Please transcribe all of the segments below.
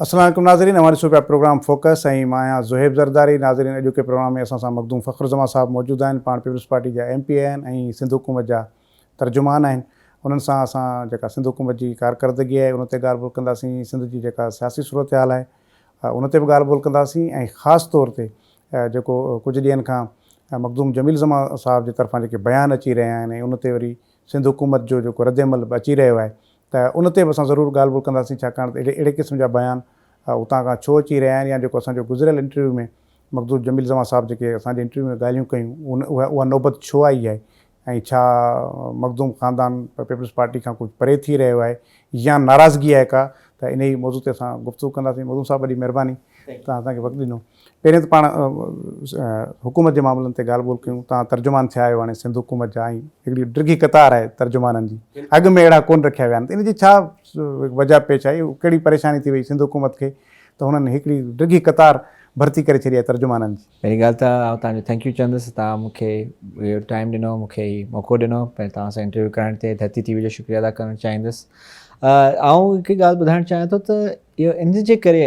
السلام عليڪم ناظرين اوهان ڏسو پيا پروگرام فوڪس ۽ مان آهيان زوهيب زرداري ناظرين اڄوڪي پروگرام ۾ اسان سان مخدوم فخر زمان صاحب موجود آهن پاڻ پيپلز پارٽي جا ايم پي اي آهن ۽ سنڌ حڪومت جا ترجمان آهن انهن سان اسان جيڪا سنڌ حڪومت جي ڪارڪردگي آهي ان تي ڳالهه ٻولهه ڪنداسين سنڌ جي جيڪا سياسي صورتحال آهي ان تي به ڳالهه ٻولهه ڪنداسين ۽ خاص طور تي جيڪو ڪجهه ڏينهن کان مخدوم جميل زمان صاحب جي طرفان جيڪي بيان اچي رهيا آهن ۽ ان تي وري سنڌ حڪومت جو جيڪو ردعمل به اچي رهيو آهي ته ان تي به اسان ضرور ڳالهه ٻولهه ڪنداسين ڇاڪاڻ ته اهڙي قسم جا بيان اتان کان ڇو اچي رهيا آهن يا جيڪو اسان جو گذريل انٽرويو ۾ مخدوم جميل زمان صاحب جيڪي اسان جي انٽرويو ۾ ڳالهيون ڪيون ان اها اها نوبت ڇو آئي آهي ۽ ڇا مخدوم خاندان پيپلز پارٽي کان ڪجهه پري ٿي رهيو آهي يا ناراضگي آهي ڪا ته انهي موضوع تي اسان گفتگو ڪنداسين مخدوم صاحب وڏي مهرباني توهان اسان کي وقت ڏنو. پهرين ته پاڻ حڪومت جي معاملن تي ڳالهه ٻولهه ڪيون، توهان ترجمان ٿيا آهيو هاڻي سنڌ حڪومت جا ۽ هڪڙي ڊگهي قطار آهي ترجمانن جي، اڳ ۾ اهڙا ڪونه رکيا ويا آهن ته ان جي ڇا وجه پيش آئي، ڪهڙي پريشاني ٿي وئي سنڌ حڪومت کي ته هنن هڪڙي ڊگهي قطار ڀرتي ڪري ڇڏي آهي ترجمانن جي. پهرين ڳالهه ته آئون توهان جو thank you چوندس توهان مون کي اهو ٽائيم ڏنو مون کي هي موقعو ڏنو پنهنجي توهان سان انٽرويو ڪرڻ تي ڌرتي ٽي وي جو شڪريه ادا ڪرڻ چاهيندس آئون هڪ ڳالهه ٻڌائڻ چاهيان ٿو ته اهو ان جي ڪري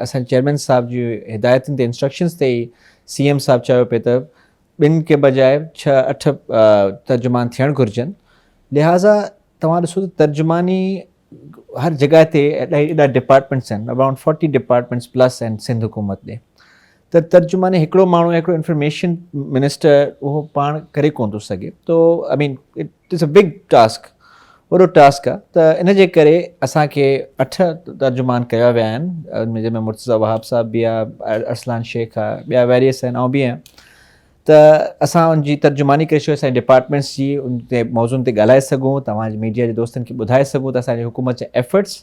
اسان چيئرمين صاحب جي هدايتن تي انسٽرڪشنز تي ئي سي ايم صاحب چيو پئي ته ٻن ڪي بجاء ڇهه اٺ ترجمان ٿيڻ گهرجن لهٰذا توهان ڏسو ته ترجماني هر جڳهه تي ايڏا ڊپارٽمنٽس آهن اراؤنڊ فورٽي ڊپارٽمنٽس پلس آهن سنڌ حڪومت ڏي ته ترجماني هڪڙو ماڻهو هڪڙو انفارميشن منسٽر اهو پاڻ ڪري ڪونه ٿو سگهي تو I mean it is a big task وڏو ٽاسڪ آ ته ان جي ڪري اسان کي اٺ ترجمان ڪيا ويا آهن ان ۾ جنهن ۾ مرتضيٰ وهاب صاحب به آ ارسلان شيخ آ ٻيا ويريس آهن آئون به آهيان ته اسان ان جي ترجماني ڪري سگهون اسان جي ڊپارٽمينٽس جي ان تي موضوعن تي ڳالهائي سگهون توهان جي ميڊيا جي دوستن کي ٻڌائي سگهون ته اسان جي حڪومت جا ايفرٽس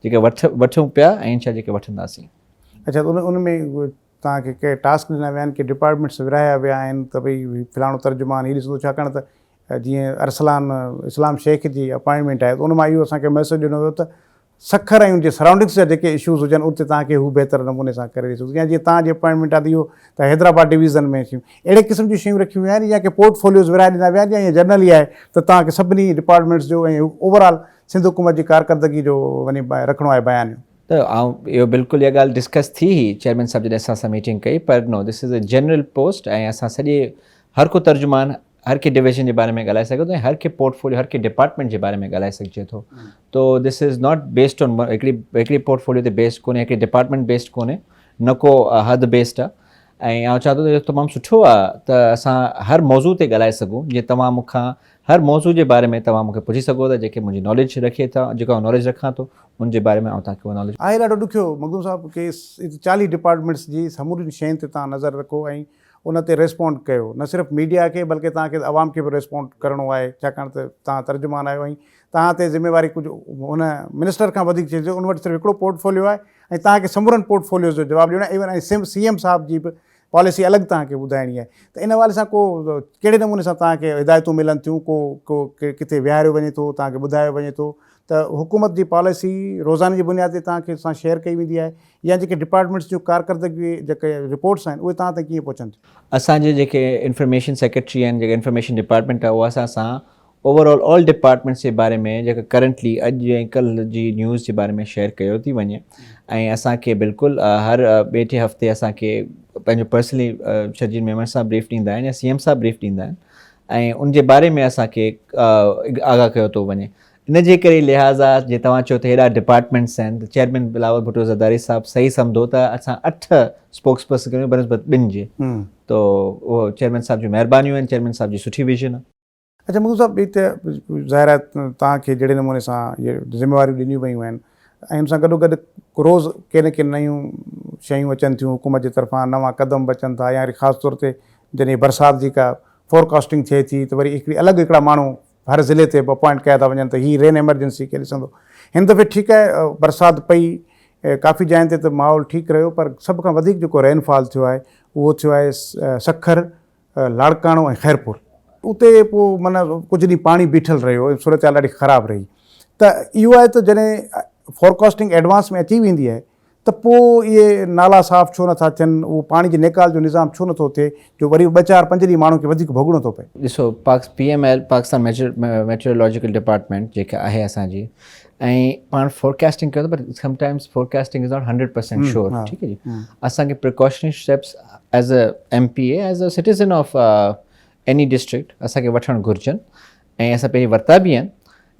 جيڪي وٺ وٺون پيا ۽ انشاء جيڪي وٺنداسين. اڇا ته ان ۾ توهان کي ڪي ٽاسڪ ڏنا ويا آهن ڪي ڊپارٽمينٽس ورهايا ويا آهن ته ڀئي فلاڻو ترجمان هي ڏسندو ڇاڪاڻ ته جيئن ارسلان اسلام شيخ جي اپائنٽمينٽ آهي ته ان مان اهو اسان کي ميسيج ڏنو ويو ته سکر ۽ ان جي سرائونڊنگس جا جيڪي اشوز هجن اتي توهان کي هو بهتر نموني سان ڪري ڏئي سگهي يا جيئن توهان جي اپائنٽمينٽ آهي ته اهو ته حيدرآباد ڊويزن ۾ شيون اهڙي قسم جون شيون رکيون ويون آهن يا ڪي پورٽ فوليوز ورهائي ڏنا ويا آهن يا ائين جنرلي آهي ته توهان کي سڀني ڊپارٽمينٽس جو ۽ اوور آل سنڌ حڪومت جي ڪارڪردگي جو وڃي رکڻو آهي بيانيو. ته آئون اهو بلڪل اها ڳالهه ڊسڪس ٿي هئي چيئرمين صاحب جڏهن اسان سان ميٽنگ ڪئي پر no this is a general post ۽ اسان سڄي هر ڪو ترجمان هر ڪنهن ڊويزن جي باري ۾ ڳالهائي سگهي ٿو ۽ هر ڪنهن پورٽ فوليو هر ڪنهن ڊپارٽمينٽ جي باري ۾ ڳالهائي سگهجي ٿو تو this is not based on هڪڙي هڪڙي پورٽ فوليو تي بيسڊ ڪونهي هڪڙي ڊپارٽمينٽ بيسڊ ڪونهي نه ڪو حد بيسڊ آهي ۽ آئون چاهان ٿو ته اهو تمام سٺو آهي ته اسان هر موضوع تي ڳالهائي سگهون جيئن توهان مون کان هر موضوع جي باري ۾ توهان مون کي پڇي سگهو ٿا جيڪي منهنجي ناليج رکي ٿا جيڪا آئون ناليج رکان ٿو ان جي باري ۾ آئون توهان کي اها ناليج آهي ڏاڍو ڏکيو مخدوم صاحب ڪي 40 ڊپارٽمينٽس جي سمورين شين تي توهان نظر رکو ۽ ان تي ريسپونڊ ڪيو نه صرف ميڊيا کي بلڪه توهان کي عوام کي به ريسپونڊ ڪرڻو آهي ڇاڪاڻ ته توهان ترجمان آهيو ۽ توهان تي ذميواري ڪجهه ان منسٽر کان وڌيڪ ٿئي ٿي ان وٽ صرف هڪڙو پورٽ فوليو آهي ۽ توهان کي سمورن پورٽ فوليوز جو جواب ڏيڻو آهي ايون ۽ سي ايم صاحب جي به پاليسي الڳ توهان کي ٻڌائڻي آهي ته ان حوالي سان ڪو ڪهڙي نموني سان توهان کي هدايتون ملن ٿيون ڪو ڪو ڪٿي ويهاريو وڃي ٿو توهان کي ٻڌايو وڃي ٿو ته حڪومت جي پاليسي روزاني جي بنياد تي توهان کي سان شيئر ڪئي ويندي آهي يا جيڪي ڊپارٽمينٽس جون ڪارڪردگي جيڪي رپورٽس آهن اهي توهان تائين ڪيئن پهچن ٿيون؟ اسان جي جيڪي انفارميشن سيڪريٽري آهن جيڪا انفارميشن ڊپارٽمينٽ آهي اها اسان سان اوور آل آل ڊپارٽمينٽس جي باري ۾ جيڪا ڪرنٽلي اڄ ۽ ڪلهه جي نيوز جي باري ۾ شيئر ڪيو ٿي وڃي ۽ اسان کي بلڪل هر ٻئي ٽي هفتي اسان کي پنهنجو پرسنلي شرجيل ميمڻ صاحب بريف ڏيندا آهن يا سي ايم صاحب بريف ڏيندا آهن ۽ ان جي باري ۾ اسان کي آگاهه ڪيو ٿو وڃي ان جي ڪري لهٰذا جي توهان چئو ته هيڏا ڊپارٽمينٽس آهن ته چيئرمين بلاول ڀٽو زرداري صاحب صحيح سمجهو ته اسان اٺ اسپوڪس پرسن ڪيون بنسبت ٻن جي تو اهو چيئرمين صاحب جون مهربانيون آهن چيئرمين صاحب جي سٺي ويزن آهي. اڇا مخدوم صاحب هي ته ظاهر آهي توهان کي جهڙي نموني سان اهي ذميواريون ڏنيون ويون آهن ۽ ان سان گڏو گڏ روز ڪي نه ڪي نيون شيون اچن ٿيون حڪومت جي طرفان نوان قدم به اچن ٿا يا وري خاص طور تي جڏهن برسات جي ڪا فورڪاسٽنگ ٿئي ٿي ته وري هڪڙي الڳ هڪڙا ماڻهو هر ضلعي تي به اپوائنٽ ڪيا ٿا وڃن ته هي رين ايمرجنسي کي ڏسندو. هن دفعي ٺيڪ آهي برسات پئي ڪافي جاين تي ته ماحول ٺيڪ رهيو پر سڀ کان وڌيڪ جيڪو رين فال ٿيو آهي اهو ٿيو آهي سکر، لاڙڪاڻو ۽ خيرپور. اتي پوء معنيٰ ڪجهه ڏينهن پاڻي بيٺل رهيو ۽ صورتحال ڏاڍي خراب رهي ته اهو آهي ته جڏهن فورڪاسٽنگ ايڊوانس ۾ اچي ويندي آهي ته پوء اهي نالا صاف ڇو نٿا ٿين، اهو پاڻي جي نيڪال جو نظام ڇو نٿو ٿئي جو وري ٻه چار پنج ڏينهن ماڻهن کي وڌيڪ ڀوڳڻو ٿو پئي. ڏسو پاڪ P M L Pakistan meteorological department جيڪا آهي اسان جي ۽ پاڻ فورڪاسٽنگ ڪيون ٿا پر سم times forecasting is not 100% sure ٺيڪ آهي جي اسان کي precautionary steps as a M P A as a citizen of any district اسان کي وٺڻ گهرجن ۽ اسان پهرين ورتا به آهن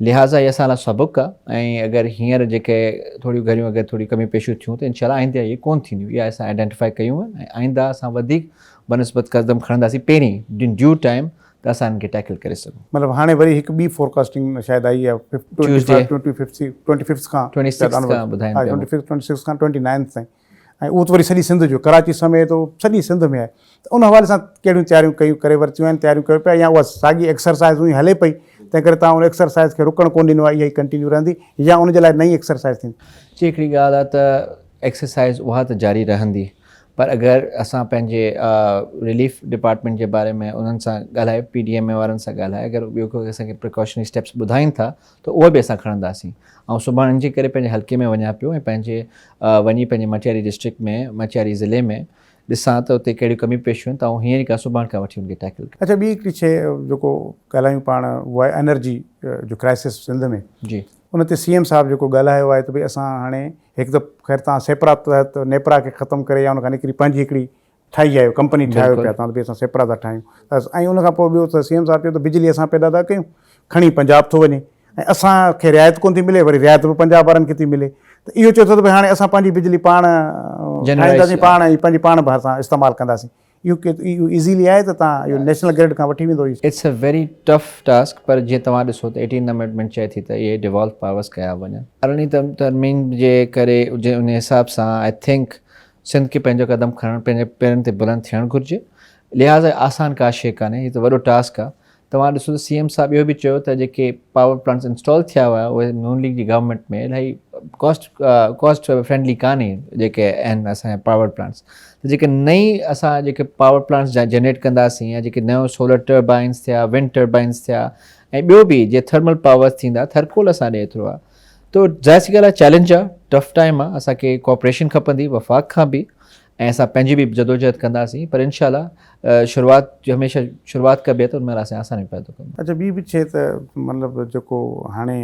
لهٰذا هي اسان لاء سبق آهي ۽ اگر هينئر جيڪي ٿوريون گهڻيون اگر ٿوري ڪميون پيشيون ٿيون ته انشاء الله آئنده اهي ڪون ٿينديون اها اسان آئيڊينٽيفائي ڪيون آهن ۽ آئنده اسان وڌيڪ بنسبت قدم کڻنداسين پهرين ان ڊيو ٽائيم ته اسان انهن کي ٽيڪل ڪري سگهون. مطلب هاڻي وري هڪ ٻي فورڪاسٽنگ شايد آئي آهي ٽوئنٽي ففٿ کان ٽوئنٽي ففٿ ٽوئنٽي سڪس کان ٽوئنٽي نائنٿ تائين ۽ اهو ته وري سڄي سنڌ جو ڪراچي سميت سڄي سنڌ ۾ آهي ته ان حوالي سان ڪهڙيون تياريون ڪيون ڪري ورتيون آهن تياريون ڪيو پيا يا اها ساڳي ايڪسرسائز هئي هلي پئي تنهن ڪري توهان ان ايڪسرسائز کي رڪڻ ڪونه ڏنو آهي اها ئي ڪنٽينيو رهندي يا ان جي لاء نئين ايڪسرسائز ٿيندي. جي هڪڙي ڳالهه آهي ته ايڪسرسائز اها ته جاري رهندي پر اگر اسان پنهنجي رليف ڊپارٽمينٽ جي باري ۾ انهن سان ڳالهائي پي ڊي ايم اي وارن سان ڳالهائي اگر ٻيو ڪو اسان کي پريڪاشنري اسٽيپس ٻڌائين ٿا ته اهي به اسان کڻنداسين. آئون سڀاڻ ان جي ڪري پنهنجي حلقي ۾ وڃان پيو ۽ پنهنجي وڃي پنهنجي مٽياري ڊسٽرڪٽ ۾ مٽياري ضلعي ۾ ڏسان ته اتي ڪهڙيون ڪميون پيشيون آهن ته آئون هينئر ئي کان سڀاڻ کان وٺي ان کي ٽيڪل ڪيان. اڇا ٻي هڪڙي شيء جيڪو ڳالهايون پاڻ اهو آهي انرجي جو ڪرائسس سنڌ ۾ جي. ان تي سي ايم صاحب جيڪو ڳالهايو آهي ته ڀئي اسان هاڻي هڪ ته خير تان سيپرا تحت نيپرا کي ختم ڪري يا ان کان نڪري پنهنجي هڪڙي ٺاهي آهيو ڪمپني ٺاهيو پيا تان ته اسان سيپرا ٿا ٺاهيون ۽ ان کان پوء ٻيو ته سي ايم صاحب چيو ته بجلي اسان پيدا ٿا ڪيون کڻي پنجاب ٿو وڃي ۽ اسان کي رعايت ڪونه ٿي ملي وري رعايت به پنجاب وارن کي ٿي ملي ته اهو چئي ٿو ته ڀئي هاڻي اسان پنهنجي بجلي پاڻ ٺاهينداسين پاڻ ۽ پنهنجي پاڻ به اسان استعمال ڪنداسين اهو اهو ايزيلي آهي ته تان اهو نيشنل گرڊ کان وٺي ويندو. It's a very tough task پر جيئن توهان ڏسو ته ايٽين امينڊمينٽ چئي ٿي ته اهي ڊيوالو پاورز ڪيا وڃن. ارڙهين ترميم جي ڪري ان حساب سان I think Sindh کي پنهنجو قدم کڻڻ پنهنجي پيرن تي بلند ٿيڻ گهرجي لهٰذا آسان ڪا شيء ڪانهي هي ته وڏو ٽاسڪ آهي توهان ڏسو ته سي ايم صاحب اهو به چيو ته جيڪي پاور پلانٽس انسٽال ٿيا هئا اهي نون ليگ جي گورنمينٽ ۾ الاهي ڪاسٽ ڪاسٽ فرينڊلي ڪانهي جيڪي آهن اسان جا پاور پلانٽس ته جيڪي نئين اسان جيڪي پاور پلانٽس جنريٽ ڪنداسين يا جيڪي نيو سولر ٽربائنس ٿيا ونڊ ٽربائنس ٿيا ۽ ٻيو به جي ٿرمل پاورس ٿيندا ٿرڪول اسان ڏي ايترو آهي تو ظاهر سي ڳالهه آهي چئلينج آهي ٽف ٽائيم آهي اسان کي ڪوآپريشن کپندي وفاق کان به ۽ اسان پنهنجي به جدوجهد ڪنداسين پر انشاء الله شروعات هميشه شروعات ڪبي آهي ته ان مهل اسان آساني پيدا ڪندو. اڇا ٻي به شيء ته مطلب جيڪو هاڻي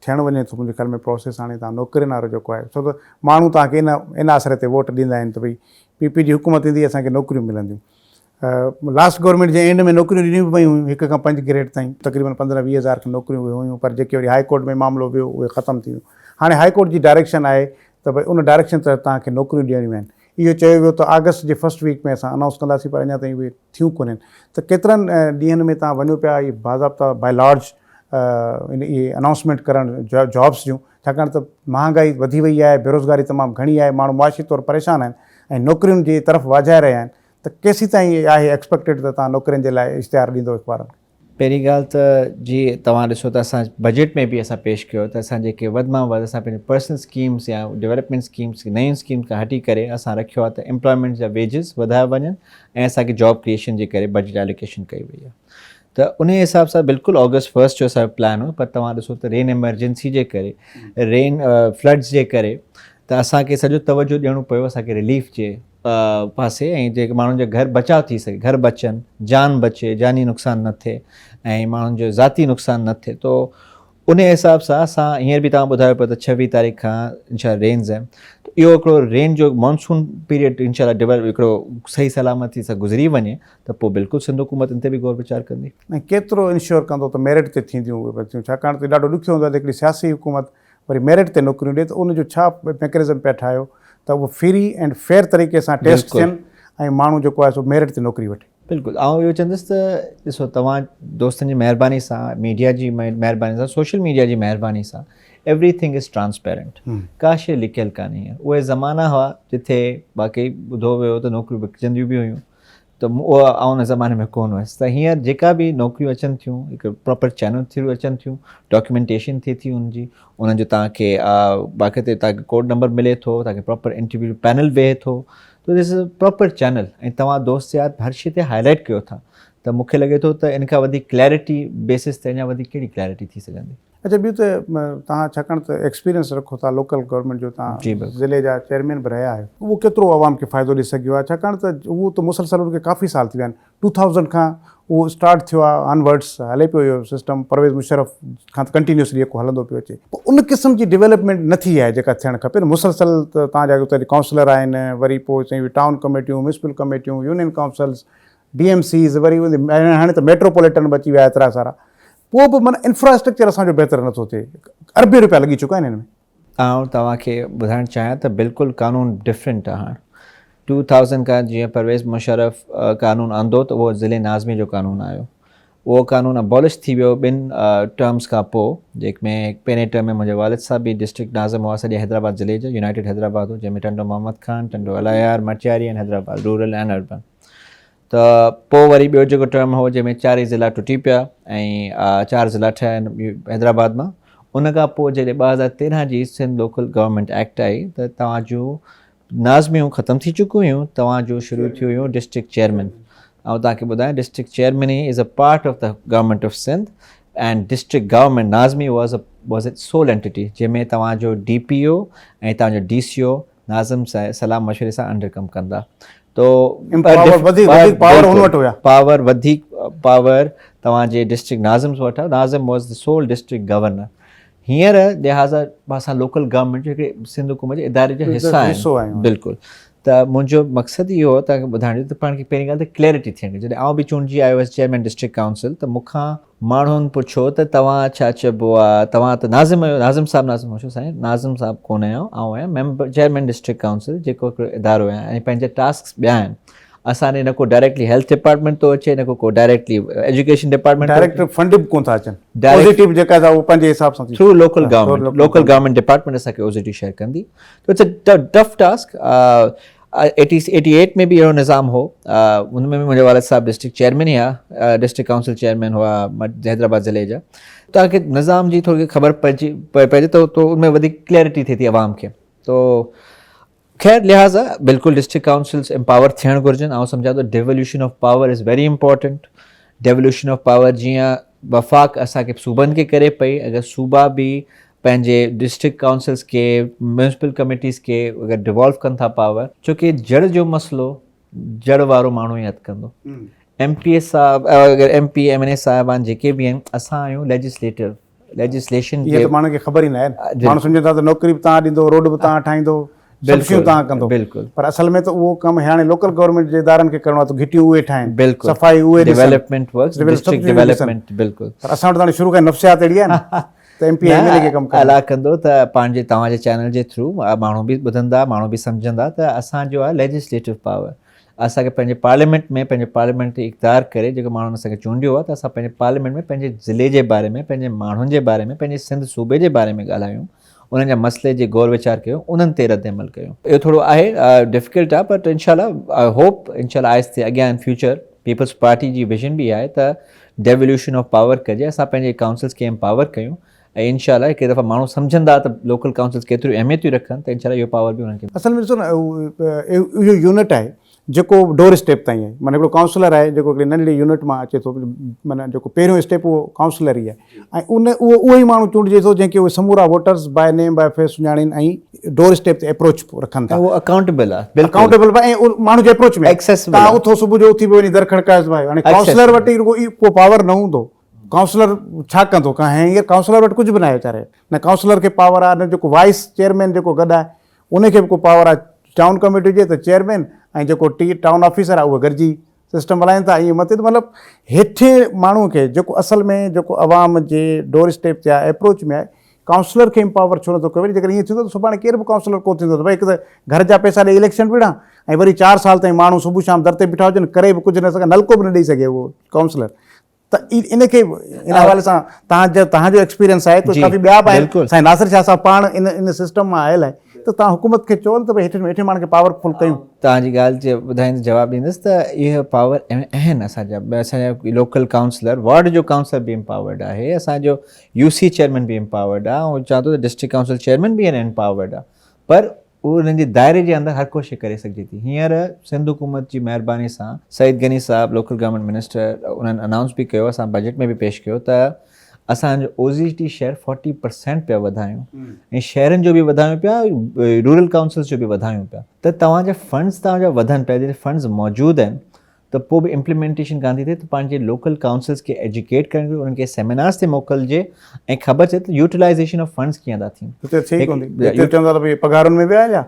ٿيڻ وڃي ٿو منهنجي خيال ۾ پروسيس هاڻي تان نوڪرين وارو جيڪو آهي ڇو ته ماڻهو توهان کي ان ان آسري تي ووٽ ڏيندا آهن ته ڀئي پي پي جي حڪومت ايندي اسان کي نوڪريون ملنديون لاسٽ گورنمينٽ جي اينڊ ۾ نوڪريون ڏنيون به ويون هيون هڪ کان پنج گريڊ تائين تقريبن پندرهن ويهه هزار کن نوڪريون اهي هيون پر جيڪي وري هاء ڪورٽ ۾ معاملو ويو اهي ختم ٿي ويون هاڻي هاء ڪورٽ جي ڊائريڪشن آهي ته ڀئي ان ڊائريڪشن تحت توهان کي نوڪريون ڏيڻيون آهن اهو چيو ويو ته آگسٽ جي فرسٽ ويڪ ۾ اسان انائونس ڪنداسين پر اڃا تائين اهي ٿيون ڪونهن ته ڪيترن ڏينهن ۾ توهان وڃو پيا اهي باضابطا باء لارج اهي انائونسمينٽ ڪرڻ جابس جون ڇاڪاڻ ته مهانگائي وڌي وئي آهي بيروزگاري تمام گهڻي آهي ماڻهو معاشي طور پريشان آهن ۽ نوڪرين جي طرف واجهائي رهيا آهن ته ڪيسيتائين آهي ايڪسپيڪٽيڊ ته توهان نوڪرين جي لاء اشتهار ڏيندو اخبارن کي؟ پهرين ڳالهه ته جي توهان ڏسو ته اسان بجيٽ ۾ به اسان پيش ڪيو ته اسان جيڪي وڌ مان وڌ اسان پنهنجي پرسنل اسڪيمس يا ڊولپمينٽ اسڪيمس نيون اسڪيمس کان هٽي ڪري اسان رکيو آهي ته امپلائمينٽ جا ويجز وڌايا وڃن ۽ اسان کي جاب ڪريئيشن جي ڪري بجيٽ الوڪيشن ڪئي وئي آهي ته انهي حساب سان بلڪل آگسٽ فرسٽ جو اسان جو پلان هو پر توهان ڏسو ته رين ايمرجنسي جي ڪري رين فلڊس جي ڪري ته اسان کي سڄو توجه ڏيڻو پيو اسان کي رليف جي پاسي ۽ جيڪي ماڻهن جا گهر بچاء ٿي سگهي گهر بچن جان بچي جاني نقصان نه ٿئي ۽ ماڻهن جو ذاتي نقصان نه ٿئي تو ان حساب سان اسان هينئر به توهان ٻڌايو پيو ته 26 تاريخ کان انشاء الله رينز آهن ته اهو هڪڙو رين جو مانسون پيريڊ انشاء الله ڊيولپ هڪڙو صحيح سلامتي سان گذري وڃي ته پوء بلڪل سنڌ حڪومت ان تي به غور ويچار ڪندي. ۽ ڪيترو انشور ڪندو ته ميرٽ تي ٿينديون اهي ڀرتيون ڇاڪاڻ ته ڏاڍو ڏکيو هوندو آهي ته هڪڙي سياسي حڪومت وري ميرٽ تي نوڪريون ڏي ته ان جو ڇا ميڪنزم پيا ٺاهيو ته اهو فري اينڊ فيئر طريقي سان ٽيسٽ ٿين ۽ ماڻهو جيڪو آهي سو ميرٽ تي نوڪري وٺي. بلڪل آئون اهو چوندس ته ڏسو توهان دوستن جي مهرباني سان ميڊيا جي مهرباني سان سوشل ميڊيا جي مهرباني سان ايوري ٿنگ is transparent ڪا شي لڪيل ڪانهي اهي زمانا هئا جتي واقعي ٻڌو ويو ته نوڪريون وڪجنديون به هيون ته اها آئون ان زماني ۾ ڪونه هيس ته هينئر جيڪا به نوڪريون اچن ٿيون هڪ پراپر چينل ٿرو اچن ٿيون ڊاڪيومينٽيشن ٿئي ٿي ان جي انهن جو توهان کي باقاعدي توهان کي ڪوڊ نمبر ملي ٿو توهان کي پراپر انٽرويو پينل ويهي ٿو ته دس از پراپر چينل ۽ توهان دوست يار هر شي تي هائي لائيٽ ڪيو ٿا ته مون کي لڳي ٿو ته ان کان وڌيڪ ڪليرٽي بيسس تي اڃا وڌيڪ ڪهڙي ڪليرٽي ٿي سگهندي. اچا ٻيو ته توهان ڇاڪاڻ ته ايڪسپيرينس رکو ٿا لوڪل گورنمينٽ جو توهان ضلعي جا چيئرمين به رهيا آهيو اهو ڪيترو عوام کي فائدو ڏئي سگهيو آهي ڇاڪاڻ ته اهو ته مسلسل ان کي ڪافي سال ٿي ويا آهن ٽو ٿائوزنڊ کان اهو اسٽارٽ ٿيو آهي آن ورڊس هلي پيو اهو سسٽم پرويز مشرف کان ته ڪنٽينيوسلي جيڪو هلندو پيو اچي پوء ان قسم جي ڊولپمينٽ نه ٿي آهي جيڪا ٿيڻ کپي نه مسلسل ته توهان جا اتي ڪائونسلر آهن وري پوء چئي ٽائون ڪميٽيون ميونسپل ڪميٽيون union councils D M Cs وري هاڻي ته ميٽروپوليٽن به اچي ويا ايترا سارا پوء به معنيٰ انفراسٽرڪچر اسان جو بهتر نٿو ٿئي اربين روپيا لڳي چڪا آهن هن ۾. آئون توهان کي ٻڌائڻ چاهيان ته بلڪل قانون ڊفرنٽ آهي هاڻ ٽو ٿائوزنڊ کان جيئن پرويز مشرف قانون آندو ته اهو ضلعي ناظمي جو قانون آيو اهو قانون ابالش ٿي ويو ٻن ٽرمز کان پوء جنهن ۾ پهرين ٽرم ۾ منهنجا والد صاحب به ڊسٽرڪٽ ناظم هئا سڄي حيدرآباد ضلعي جو يونائيٽيڊ حيدرآباد هو جنهن ۾ ٽنڊو محمد خان ٽنڊو الهيار مٽياري ۽ حيدرآباد رورل ۽ اربن ته پوء وري ٻيو جيڪو ٽرم هو جنهن ۾ چار ئي ضلعا ٽٽي پيا ۽ چار ضلعا ٺهيا آهن حيدرآباد مان ان کان پوء جڏهن 2013 جي سنڌ لوڪل گورنمينٽ ايڪٽ آئي ته توهان جون ناظميون ختم ٿي چڪيون هيون توهان جون شروع ٿيون هيون ڊسٽرڪٽ چيئرمين آئون توهان کي ٻڌايان district chairman is a part of the government of Sindh and district government ناظمي was a was a sole entity جنهن ۾ توهان جو ڊي پي او ۽ توهان جو ڊي سي او ناظم صلاح مشوري سان انڊر ڪم ڪندا تو پاور وڌيڪ پاور توهان جي ڊسٽرڪٽ ناظم وٽ آهي ناظم was the sole district governor هينئر لهٰذا اسان لوڪل گورنمينٽ جو هڪڙي سنڌ حڪومت جي اداري جو حصا آهيون بلڪل ته منهنجو مقصد اهو هو توهان کي ٻڌائڻ جو ته پاڻ کي پهرين ڳالهه ته ڪليرٽي ٿيڻ گهرجي جڏهن آئون به چونڊجي آيو هيس چيئرمين ڊسٽرڪٽ ڪائونسل ته مون کان ماڻهن پڇيو ته توهان ڇا چئبو آهي توهان ته ناظم آهيو ناظم صاحب ناظم هو سائين ناظم صاحب ڪونه آهيان آئون آهيان ميمبر چيئرمين ڊسٽرڪٽ ڪائونسل جيڪو هڪڙو ادارو آهيان ۽ پنهنجا ٽاسڪس ٻيا آهن اسان ڏي نه ڪو ڊائريڪٽلي هيلٿ ڊپارٽمينٽ ٿو اچي نه ڪو ڪو directly education department direct fund به ڪون ٿا اچن او زي ٽي جيڪا آهي اهو پنهنجي حساب سان through local government local government department اسان کي او زي ٽي شيئر ڪندي ته it's a tough task 88 ۾ به اهڙو نظام هو ان ۾ به منهنجا والد صاحب ڊسٽرڪٽ چيئرمين ئي هئا ڊسٽرڪٽ ڪائونسل چيئرمين هئا حيدرآباد ضلعي جا توهان کي نظام جي ٿوري خبر پئجي پئجي ته ان ۾ وڌيڪ ڪليئرٽي ٿئي ٿي عوام کي تو خير لهٰذا بلڪل ڊسٽرڪٽ ڪائونسلز امپاور ٿيڻ گهرجن آئون سمجهان ٿو devolution of power is very important devolution of power جيئن وفاق اسان کي صوبن کي ڪري پئي اگر صوبا به پنهنجي ڊسٽرڪٽ ڪائونسلز کي ميونسپل ڪميٽيز کي اگر ڊيوالو ڪن ٿا پاور ڇو کہ جڙ جو مسئلو جڙ وارو ماڻهو ئي هٿ ڪندو ايم پي اي صاحب اگر M P M N A صاحبان جيڪي به آهن اسان آهيون ليجسليٽو ليجسليشن اها ته ماڻهن کي خبر ئي ناهي ماڻهو سمجهن ٿا ته نوڪري به توهان ڏيندو روڊ به توهان ٺاهيندو سڀ شيون توهان ڪندو بلڪل پر اصل ۾ ته اهو ڪم هاڻي لوڪل گورنمينٽ جي ادارن کي ڪرڻو آهي ته گهٽيون اهي ٺاهين بلڪل صفائي اهي ڏسن ڊيولپمينٽ ورڪس ڊسٽرڪٽ ڊيولپمينٽ بلڪل پر اسان وٽ هاڻي شروع کان نفسيات اهڙي آهي نه ته ايم پي ايم ايل اي کي ڪم ڪرڻو الله ڪندو ته پنهنجي توهان جي چينل جي ٿرو ماڻهو به ٻڌندا ماڻهو به سمجهندا ته اسان جو آهي ليجسليٽو پاور اسان کي پنهنجي پارليامينٽ ۾ پنهنجي پارليامينٽ تي اقتدار ڪري جيڪو ماڻهن اسان کي چونڊيو آهي ته اسان پنهنجي پارليامينٽ ۾ پنهنجي ضلعي جي باري ۾ پنهنجي ماڻهن جي باري ۾ پنهنجي سنڌ صوبي جي باري ۾ ڳالهايون انهن جا مسئلي جي غور ويچار ڪيون انهن تي رد عمل ڪيون اهو ٿورو آهي ڊفيڪلٽ آهي بٽ انشاء الله I hope انشاء الله آهستي اڳيان ان فيوچر پيپلز پارٽي جي ويزن به آهي ته ڊيولوشن آف پاور ڪجي اسان پنهنجي ڪائونسلز کي امپاور ڪيون ۽ انشاء الله هڪ دفعا ماڻهو سمجهندا ته لوڪل ڪائونسلز ڪيتريون اهميتون رکن ته انشاء الله اهو پاور به انهن کي. اصل ۾ ڏسو نه اهو يونٽ آهي جيڪو ڊور اسٽيپ تائين آهي معنيٰ هڪڙو ڪائونسلر آهي جيڪو هڪڙي ننڍڙي يونٽ مان اچي ٿو معنيٰ جيڪو پهريون اسٽيپ اهو ڪائونسلر ئي آهي ۽ ان اهو اهو ئي ماڻهو چونڊجي ٿو جنهن کي اهي سمورا ووٽرز باء نيم باء فيس سڃاڻين ۽ ڊور اسٽيپ تي اپروچ رکن ٿا. ۽ اهو اڪائونٽيبل آهي بلڪل اڪائونٽيبل به ۽ ماڻهو جي اپروچ ۾ آهي تان اٿو صبح جو اٿي به وڃي در کڙڪايس ڀائي هاڻي ڪائونسلر وٽ ئي رڳو ڪو پاور نه هوندو. ڪائونسلر ڇا ڪندو ڪا هينئر ڪائونسلر وٽ ڪجهه به ناهي ويچاري نه ڪائونسلر کي پاور آهي نه جيڪو وائيس چيئرمين جيڪو گڏ آهي ان کي به ڪو پاور آهي ٽائون ڪميٽي هجي ته چيئرمين ۽ جيڪو ٽي ٽائون آفيسر آهي اهي گڏجي سسٽم هلائين ٿا ائين مٿي ته مطلب هيٺين ماڻهو کي جيڪو اصل ۾ جيڪو عوام جي ڊور اسٽيپ تي آهي اپروچ ۾ آهي ڪائونسلر کي امپاور ڇو نٿو ڪيو وڃي جيڪڏهن ائين ٿيندو ته سڀاڻي ڪير به ڪائونسلر ڪو ٿيندو ته ڀئي هڪ ته گهر جا پئسا ڏئي اليڪشن وڙهان ۽ وري 4 سال تائين ماڻهو صبح شام در تي بيٺا هجن ڪري به ڪجهه نه سگهن نلڪو به نه ڏئي سگهي اهو ڪائونسلر ته ان کي ان حوالي سان توهان جو توهان جو ايڪسپيرينس آهي ته ڪافي ٻيا به آهن سائين ناصر شاهه صاحب پاڻ ان ان سسٽم مان آيل آهي ته توهان حڪومت کي چئو نه ته ڀئي هيٺين هيٺين ماڻهن کي پاور فل ڪيون. توهان جي ڳالهه جي ٻڌائيندس جواب ڏيندس ته اهي پاور آهن اسان جا اسان جا لوڪل ڪائونسلر وارڊ جو ڪائونسلر به امپاورڊ آهي اسان جو يو سي چيئرمين به امپاورڊ آهي ۽ چوان ٿو ته ڊسٽرڪٽ ڪائونسل چيئرمين به امپاورڊ آهي پر اهو انهن جي دائري جي اندر هر ڪو شيء ڪري سگهجي ٿي. هينئر سنڌ حڪومت جي مهرباني سان سعيد غني صاحب لوڪل گورنمينٽ منسٽر انهن انائونس به ڪيو اسان بجيٽ ۾ به پيش ڪيو ته اسان جو او زي ٽي شيئر فورٽي پرسينٽ پيا وڌايون ۽ شهرن جو به وڌايون پيا رورل ڪائونسلز جو به وڌايون پيا ته توهان جا فنڊز توهان جا وڌن پيا جڏهن فنڊز موجود آهن ته پوء به امپليمينٽيشن ڪانه ٿي ٿئي ته پنهنجي لوڪل ڪائونسلز کي ايجوڪيٽ ڪرڻ گهرجي انهن کي سيمينارز تي موڪلجي ۽ خبر ٿئي ته يوٽيلائزيشن آف فنڊز ڪيئن ٿا ٿين. هتي ٿئي ڪونه ٿي هتي چوندا ته ڀئي پگهارن ۾ ويا يا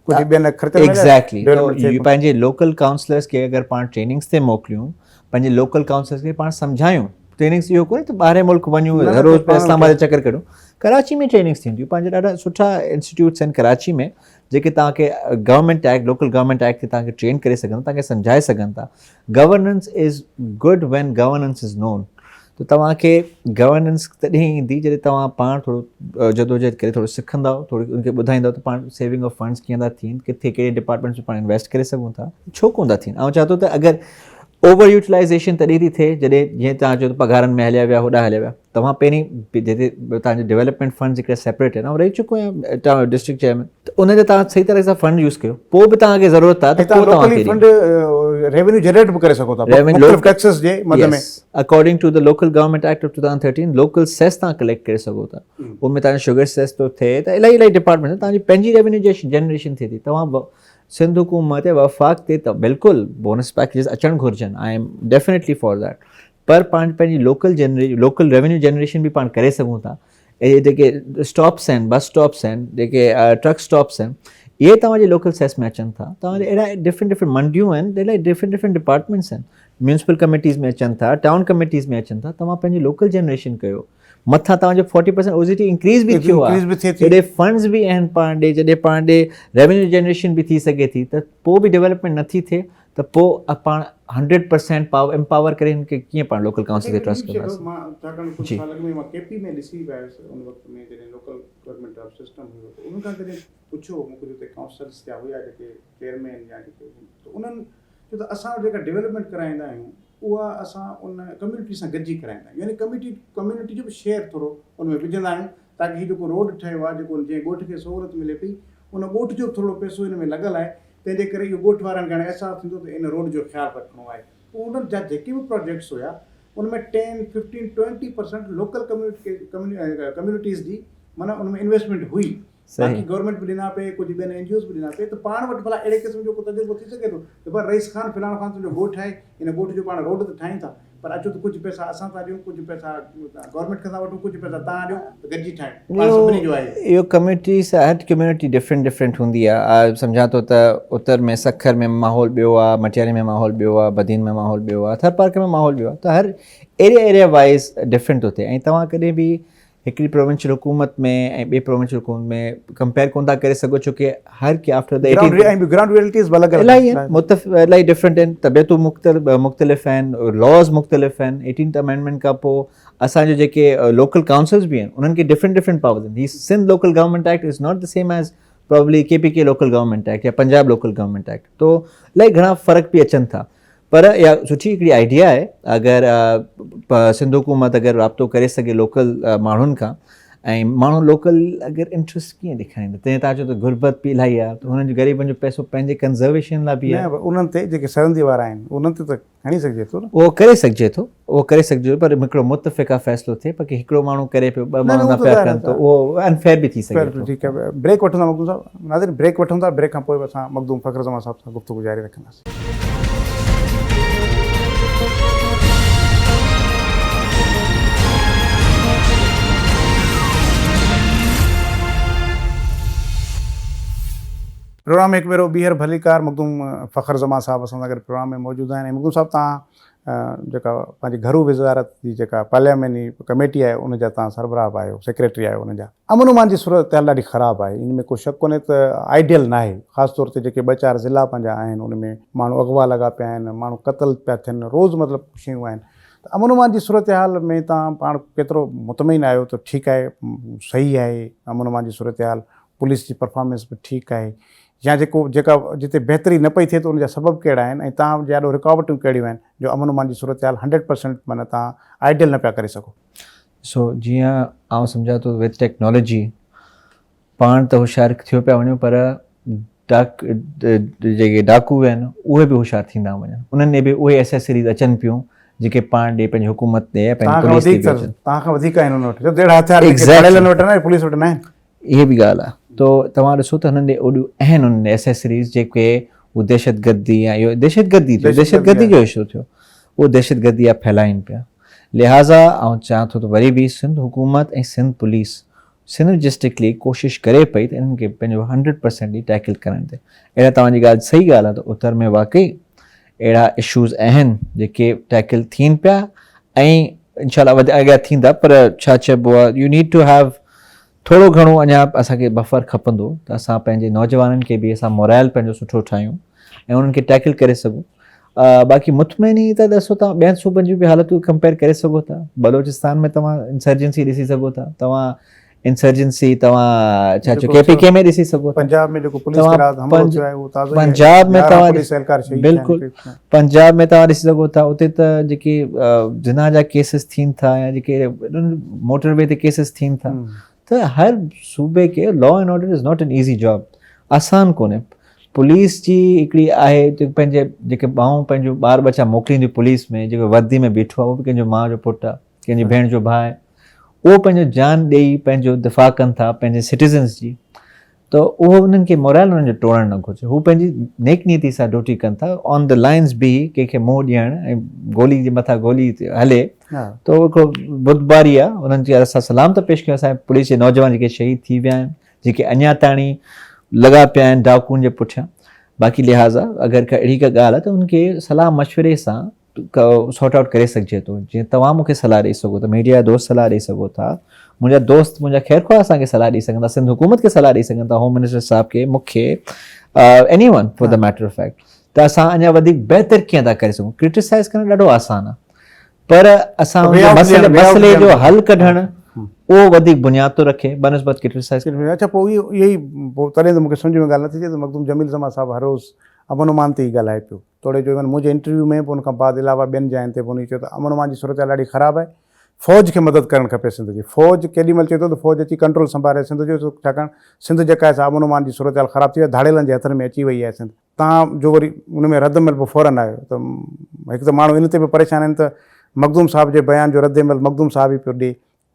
ڪجهه ٻين خرچن ۾ ويا ايگزيڪٽلي پنهنجي لوڪل ڪائونسلرز کي اگر پاڻ ٽريننگز تي موڪليون پنهنجي لوڪل ڪائونسلرز کي پاڻ سمجهايون ٽريننگس اهو ڪونهي ته ٻاهرين ملڪ وڃون هر روز پيا اسلام آباد جا چڪر ڪڍون ڪراچي ۾ ٽريننگس ٿينديون پنهنجا ڏاڍا سٺا انسٽيٽيوٽس آهن ڪراچي ۾ جيڪي توهان کي government act local government act تي توهان کي ٽرين ڪري سگهن ٿا توهان کي سمجهائي سگهن ٿا governance is good when governance is known ته توهان کي گورننس تڏهن ايندي جڏهن توهان پاڻ ٿورو جدوجهد ڪري ٿورو سکندؤ ٿورو ان کي ٻڌائيندؤ ته پاڻ سيونگ آف فنڊز ڪيئن ٿا ٿين ڪٿي ڪهڙي ڊپارٽمينٽس ۾ پاڻ انويسٽ ڪري سگهون ٿا ڇو ڪونه ٿا ٿين آئون چوان ٿو ته اگر اوور يوٽيلائزيشن تڏهن ٿي ٿئي جڏهن جيئن توهان چئو ته پگهارن ۾ هليا ويا هوڏانهن هليا ويا توهان پهرين جتي توهان جو ڊيولپمينٽ فنڊز هڪڙا سيپريٽ آهن آئون رهي چڪو آهيان ڊسٽرڪٽ چيئرمين ته ان جا توهان صحيح طرح سان فنڊ يوز ڪيو پوء به توهان کي ضرورت آهي ته پوء توهان کي فنڊ ريونيو جنريٽ به ڪري سگهو ٿا مختلف ٽيڪسز جي مد ۾. According to the local government act of 2013 local cess توهان ڪليڪٽ ڪري سگهو ٿا ان ۾ توهان جو شگر سيس ٿو ٿئي ته الاهي الاهي ڊپارٽمينٽ توهان جي پنهنجي ريونيو جنريشن ٿئي ٿي توهان سنڌ حڪومت يا وفاق تي ته بلڪل بونس پيڪيجز اچڻ گهرجن I am definitely for that پر پاڻ پنهنجي لوڪل جنري لوڪل ريونيو جنريشن به پاڻ ڪري سگهون ٿا اهي جيڪي اسٽاپس آهن بس اسٽاپس آهن جيڪي ٽرڪ اسٽاپس آهن اهي توهان جي لوڪل سيس ۾ اچن ٿا توهان جي اهڙا ڊفرنٽ ڊفرنٽ منڊيون آهن الاهي ڊفرنٽ ڊفرنٽ ڊپارٽمينٽس آهن ميونسپل ڪميٽيز ۾ اچن ٿا ٽائون ڪميٽيز ۾ اچن ٿا توهان پنهنجي لوڪل جنريشن ڪيو مٿان توهان جو فورٽي پرسنٽ او زي ٽي انڪريز به ٿيو آهي جڏهن فنڊز به آهن پاڻ ڏي جڏهن پاڻ ڏي ريونيو جنريشن به ٿي سگهي ٿي ته پوء به ڊيولپمينٽ نٿي ٿئي ته پوء پاڻ هنڊريڊ پرسنٽ پاور امپاور ڪري هن کي ڪيئن پاڻ لوڪل ڪائونسل کي ٽرسٽ ڪنداسين. مان ڇاڪاڻ ڪجهه سال اڳ ۾ مان ڪي پي ۾ ڏسي ويس ان وقت ۾ جڏهن لوڪل گورنمينٽ آف سسٽم هيو ته انهن کان جڏهن پڇيو مون ڪجهه اتي ڪائونسلز جا هيا جيڪي چيئرمين يا جيڪي ته انهن چيو ته اسان وٽ جيڪا ڊيولپمينٽ ڪرائيندا آهيون اها اسان ان ڪميونٽي سان گڏجي ڪرائيندا آهيون يعني ڪميٽي ڪميونٽي جو به شيئر ٿورو ان ۾ وجهندا آهيون تاڪه هي جيڪو روڊ ٺهيو آهي جيڪو جنهن ڳوٺ کي سهولت ملي پئي ان ڳوٺ جو به ٿورڙو پئسو ان ۾ لڳل آهي تنهن جي ڪري اهو ڳوٺ وارن کي هاڻي احساس ٿيندو ته ان روڊ جو خيال رکڻو آهي پوء انهن جا جيڪي به پراجيڪٽس هيا ان ۾ ten fifteen twenty percent local communities جي معنيٰ ان ۾ انويسٽمينٽ هئي باقي گورنمينٽ به ڏنا پئي ڪجهه ٻين اين جي اوز به ڏنا پئي ته پاڻ وٽ ڀلا اهڙي قسم جو ڪو تجربو ٿي سگهي ٿو ته ڀلا رئيس خان فلاڻو خان تنهنجو ڳوٺ آهي ان ڳوٺ جو پاڻ روڊ ته ٺاهيون ٿا پر اچو ته ڪجهه پئسا اسان ٿا ڏيون ڪجهه پئسا گورنمينٽ کان ٿا وٺون ڪجهه پئسا توهان ڏيو ته گڏجي ٺاهيون پاڻ سڀني جو آهي. اهو ڪميونٽي سان هر ڪميونٽي ڊفرنٽ ڊفرنٽ هوندي آهي آء سمجهان ٿو ته اتر ۾ سکر ۾ ماحول ٻيو آهي مٽياري ۾ ماحول ٻيو آهي بدين ۾ ماحول ٻيو آهي ٿرپارڪر ۾ ماحول ٻيو آهي ته هر ايريا ايريا وائز ڊفرنٽ ٿو ٿئي ۽ توهان ڪڏهن به هڪڙي پروونشل حڪومت ۾ ۽ ٻي پروونشل حڪومت ۾ ڪمپيئر ڪون ٿا ڪري سگهو ڇو ڪي هر ڪي آفٽر the 18 ground realities به الڳ الڳ آهن متف الاهي ڊفرنٽ آهن طبيعتون مختلف مختلف آهن لاز مختلف آهن 18th amendment کان پوء اسان جو جيڪي لوڪل ڪائونسلز به آهن انهن کي ڊفرنٽ ڊفرنٽ پاورز آهن هي Sindh local government act is not the same as probably K P K local government act يا پنجاب لوڪل گورنمينٽ ايڪٽ تو الاهي گهڻا فرق به اچن ٿا پر اها سٺي هڪڙي آئيڊيا آهي اگر سنڌ حڪومت اگر رابطو ڪري سگهي لوڪل ماڻهن کان ۽ ماڻهو لوڪل اگر انٽرسٽ ڪيئن ڏيکاريندا تنهن تان چئو ته غربت به الاهي آهي ته هنن جو غريبن جو پئسو پنهنجي ڪنزرويشن لاء به آهي انهن تي جيڪي سرندي وارا آهن انهن تي ته کڻي سگهجي ٿو نه اهو ڪري سگهجي ٿو اهو ڪري سگهجي ٿو پر هڪڙو متفقه فيصلو ٿئي باقي هڪڙو ماڻهو ڪري پيو ٻه ماڻهو نه پيا ڪن ته اهو انفيئر به ٿي سگهي ٿو. ٺيڪ آهي بريڪ وٺون ٿا مخدوم صاحب ناظرين بريڪ وٺون ٿا بريڪ کان پوء اسان مخدوم فخر زمان صاحب سان گفتگو جاري رکنداسين. پروگرام ۾ هڪ ڀيرو ٻيهر ڀليڪار مخدوم فخر زمان صاحب اسان سان گڏ پروگرام ۾ موجود آهن ۽ مخدوم صاحب توهان جيڪا پنهنجي گهرو وزارت جي جيڪا پارلياماني ڪميٽي آهي ان جا توهان سربراهه به آهيو سيڪريٽري آهيو ان جا. امن امان جي صورتحال ڏاڍي خراب آهي ان ۾ ڪو شڪ ڪونهي ته آئيڊيل ناهي خاص طور تي جيڪي ٻه چار ضلعا پنهنجا آهن ان ۾ ماڻهو اغوا لڳا پيا آهن ماڻهو قتل پيا ٿين روز مطلب شيون آهن ته امن امان جي صورتحال ۾ توهان پاڻ ڪيترو مطمئن آهيو ته ٺيڪ آهي صحيح آهي امن امان جي صورتحال پوليس جي پرفارمنس به ٺيڪ آهي يا جيڪو جيڪا جتي بهتري نه پئي ٿئي ته ان جا سبب ڪهڙا آهن ۽ توهان جي آڏو رڪاوٽون ڪهڙيون آهن جو امن امان جي صورتحال هنڊريڊ پرسنٽ معنيٰ توهان آئيڊيل نه پيا ڪري سگهو. سو جيئن آئون سمجهان ٿو وٿ ٽيڪنالاجي پاڻ ته هوشيار ٿيو پيا وڃون پر ڊاڪ جيڪي ڊاڪو آهن اهي به هوشيار ٿيندا وڃن انهن ڏي به اهي ايسيسريز اچن پيون جيڪي پاڻ ڏي پنهنجي حڪومت ڏي يا پنهنجي پوليس ڏي پيا اچن. توهان کان وڌيڪ آهن انهن وٽ ڇو ته اهڙا هٿيار جيڪي ڌاڙيلن وٽ نه آهن پوليس وٽ نه آهن. اها به ڳالهه آهي تو توهان ڏسو ته هنن ڏي اوڏيون آهن انهن ڏي ايسيسريز جيڪي هو دهشتگردي يا اهو دهشتگردي ٿيو دهشتگردي جو اشو ٿيو اهو دهشتگردي يا ڦهلائين پيا لهٰذا آئون چاهيان ٿو ته وري به سنڌ حڪومت ۽ سنڌ پوليس سنرجسٽڪلي ڪوشش ڪري پئي ته انهن کي پنهنجو هنڊريڊ پرسينٽ ڏئي ٽيڪل ڪرڻ تي اهڙا توهان جي ڳالهه صحيح ڳالهه آهي ته اتر ۾ واقعي اهڙا اشوز آهن جيڪي ٽيڪل ٿين پيا ۽ انشاء الله وڌ اڳيان ٿيندا پر ڇا چئبو آهي يو نيڊ ٽو هيو ٿورو گهڻو اڃا اسان کي بفر کپندو ته اسان پنهنجي نوجوانن کي به اسان مورائل پنهنجو سٺو ٺاهيون ۽ انهن کي ٽيڪل ڪري سگهون باقي مطمئن ئي ته ڏسو توهان ٻين صوبن جون به حالتون ڪمپيئر ڪري سگهو ٿا بلوچستان ۾ توهان انسرجنسي ڏسي سگهو ٿا توهان انسرجنسي توهان ڇا چئو ڪي پي ڪي ۾ ڏسي سگهو ٿا پنجاب ۾ جيڪو پوليس تي رات حملو ٿيو آهي اهو تازو پنجاب ۾ توهان بلڪل پنجاب ۾ توهان ڏسي سگهو ٿا اتي ته جيڪي زنا جا ڪيسز ٿين ٿا يا جيڪي موٽر وي تي ڪيسز ٿين ٿا ته هر صوبي کي law and order is not an easy job آسان ڪونهي پوليس جي هڪڙي آهي جيڪي پنهنجي جيڪي مائون پنهنجو ٻار ٻچا موڪلينديون پوليس ۾ جيڪو وردي ۾ بيٺو آهي اهو به ڪنهن جو ماء جو پٽ آهي ڪنهن جي ڀيڻ جو ڀاء آهي اهو پنهنجو جان ڏيئي پنهنجو دفاع ڪن ٿا پنهنجي سٽيزنس جي ته اهو انهن کي مورال انهن جو ٽوڙڻ نه گهرجي هو پنهنجي نيڪ نيتي سان ڊيوٽي ڪن ٿا آن the lines بيهي ڪنهن کي منهن ڏيڻ ۽ گولي جي مٿان گولي هلي ته اهو هڪڙو بردباري آهي انهن کي اسان سلام ٿا پيش ڪيون اسان پوليس جي نوجوان جيڪي شهيد ٿي ويا آهن جيڪي اڃا تاڻي لڳا پيا آهن ڊاڪون جي پٺيان باقي لهٰذا اگر ڪا اهڙي ڪا ڳالهه آهي ته ان کي صلاح مشوري سان سارٽ آئوٽ ڪري سگهجي ٿو جيئن توهان مون کي صلاح ڏئي سگهو ٿا ميڊيا جا دوست صلاح ڏئي سگهو ٿا منهنجا دوست منهنجا خير خواهه اسان کي صلاح ڏئي سگهن ٿا سنڌ حڪومت کي صلاح ڏئي سگهن ٿا هوم منسٽر صاحب کي مون کي anyone for the matter of fact ته اسان اڃا وڌيڪ بهتر ڪيئن ٿا ڪري سگهون ڪرٽيسائز ڪرڻ ڏاڍو آسان آهي پر اسان ان جي مسئلي مسئلي جو حل ڪڍڻ اهو وڌيڪ بنياد ٿو رکي بنسبت ڪرٽيسائز اڇا پوء اهو ئي پوء تڏهن ته مون کي سمجهه ۾ ڳالهه نٿي اچي ته مخدوم جميل زمان صاحب هر روز امن امان تي ئي ڳالهائي پيو توڙي جو ايون منهنجي انٽرويو ۾ به ان کان بعد علاوه ٻين جاين تي به هن چيو ته امن امان جي صورتحال ڏاڍي خراب آهي فوج کي مدد ڪرڻ کپي سنڌ جي فوج ڪيڏي مهل چئي ٿو ته فوج اچي ڪنٽرول سنڀالي سنڌ جو ڇاڪاڻ سنڌ جيڪا آهي سا امن امان جي صورتحال خراب ٿي وئي آهي ڌاڙيلن جي هٿن ۾ اچي وئي آهي سنڌ تان جو وري ان ۾ رد عمل به فورن آيو ته هڪ ته ماڻهو ان تي به پريشان آهن ته مخدوم صاحب جي بيان جو رد عمل مخدوم صاحب ئي پيو ڏي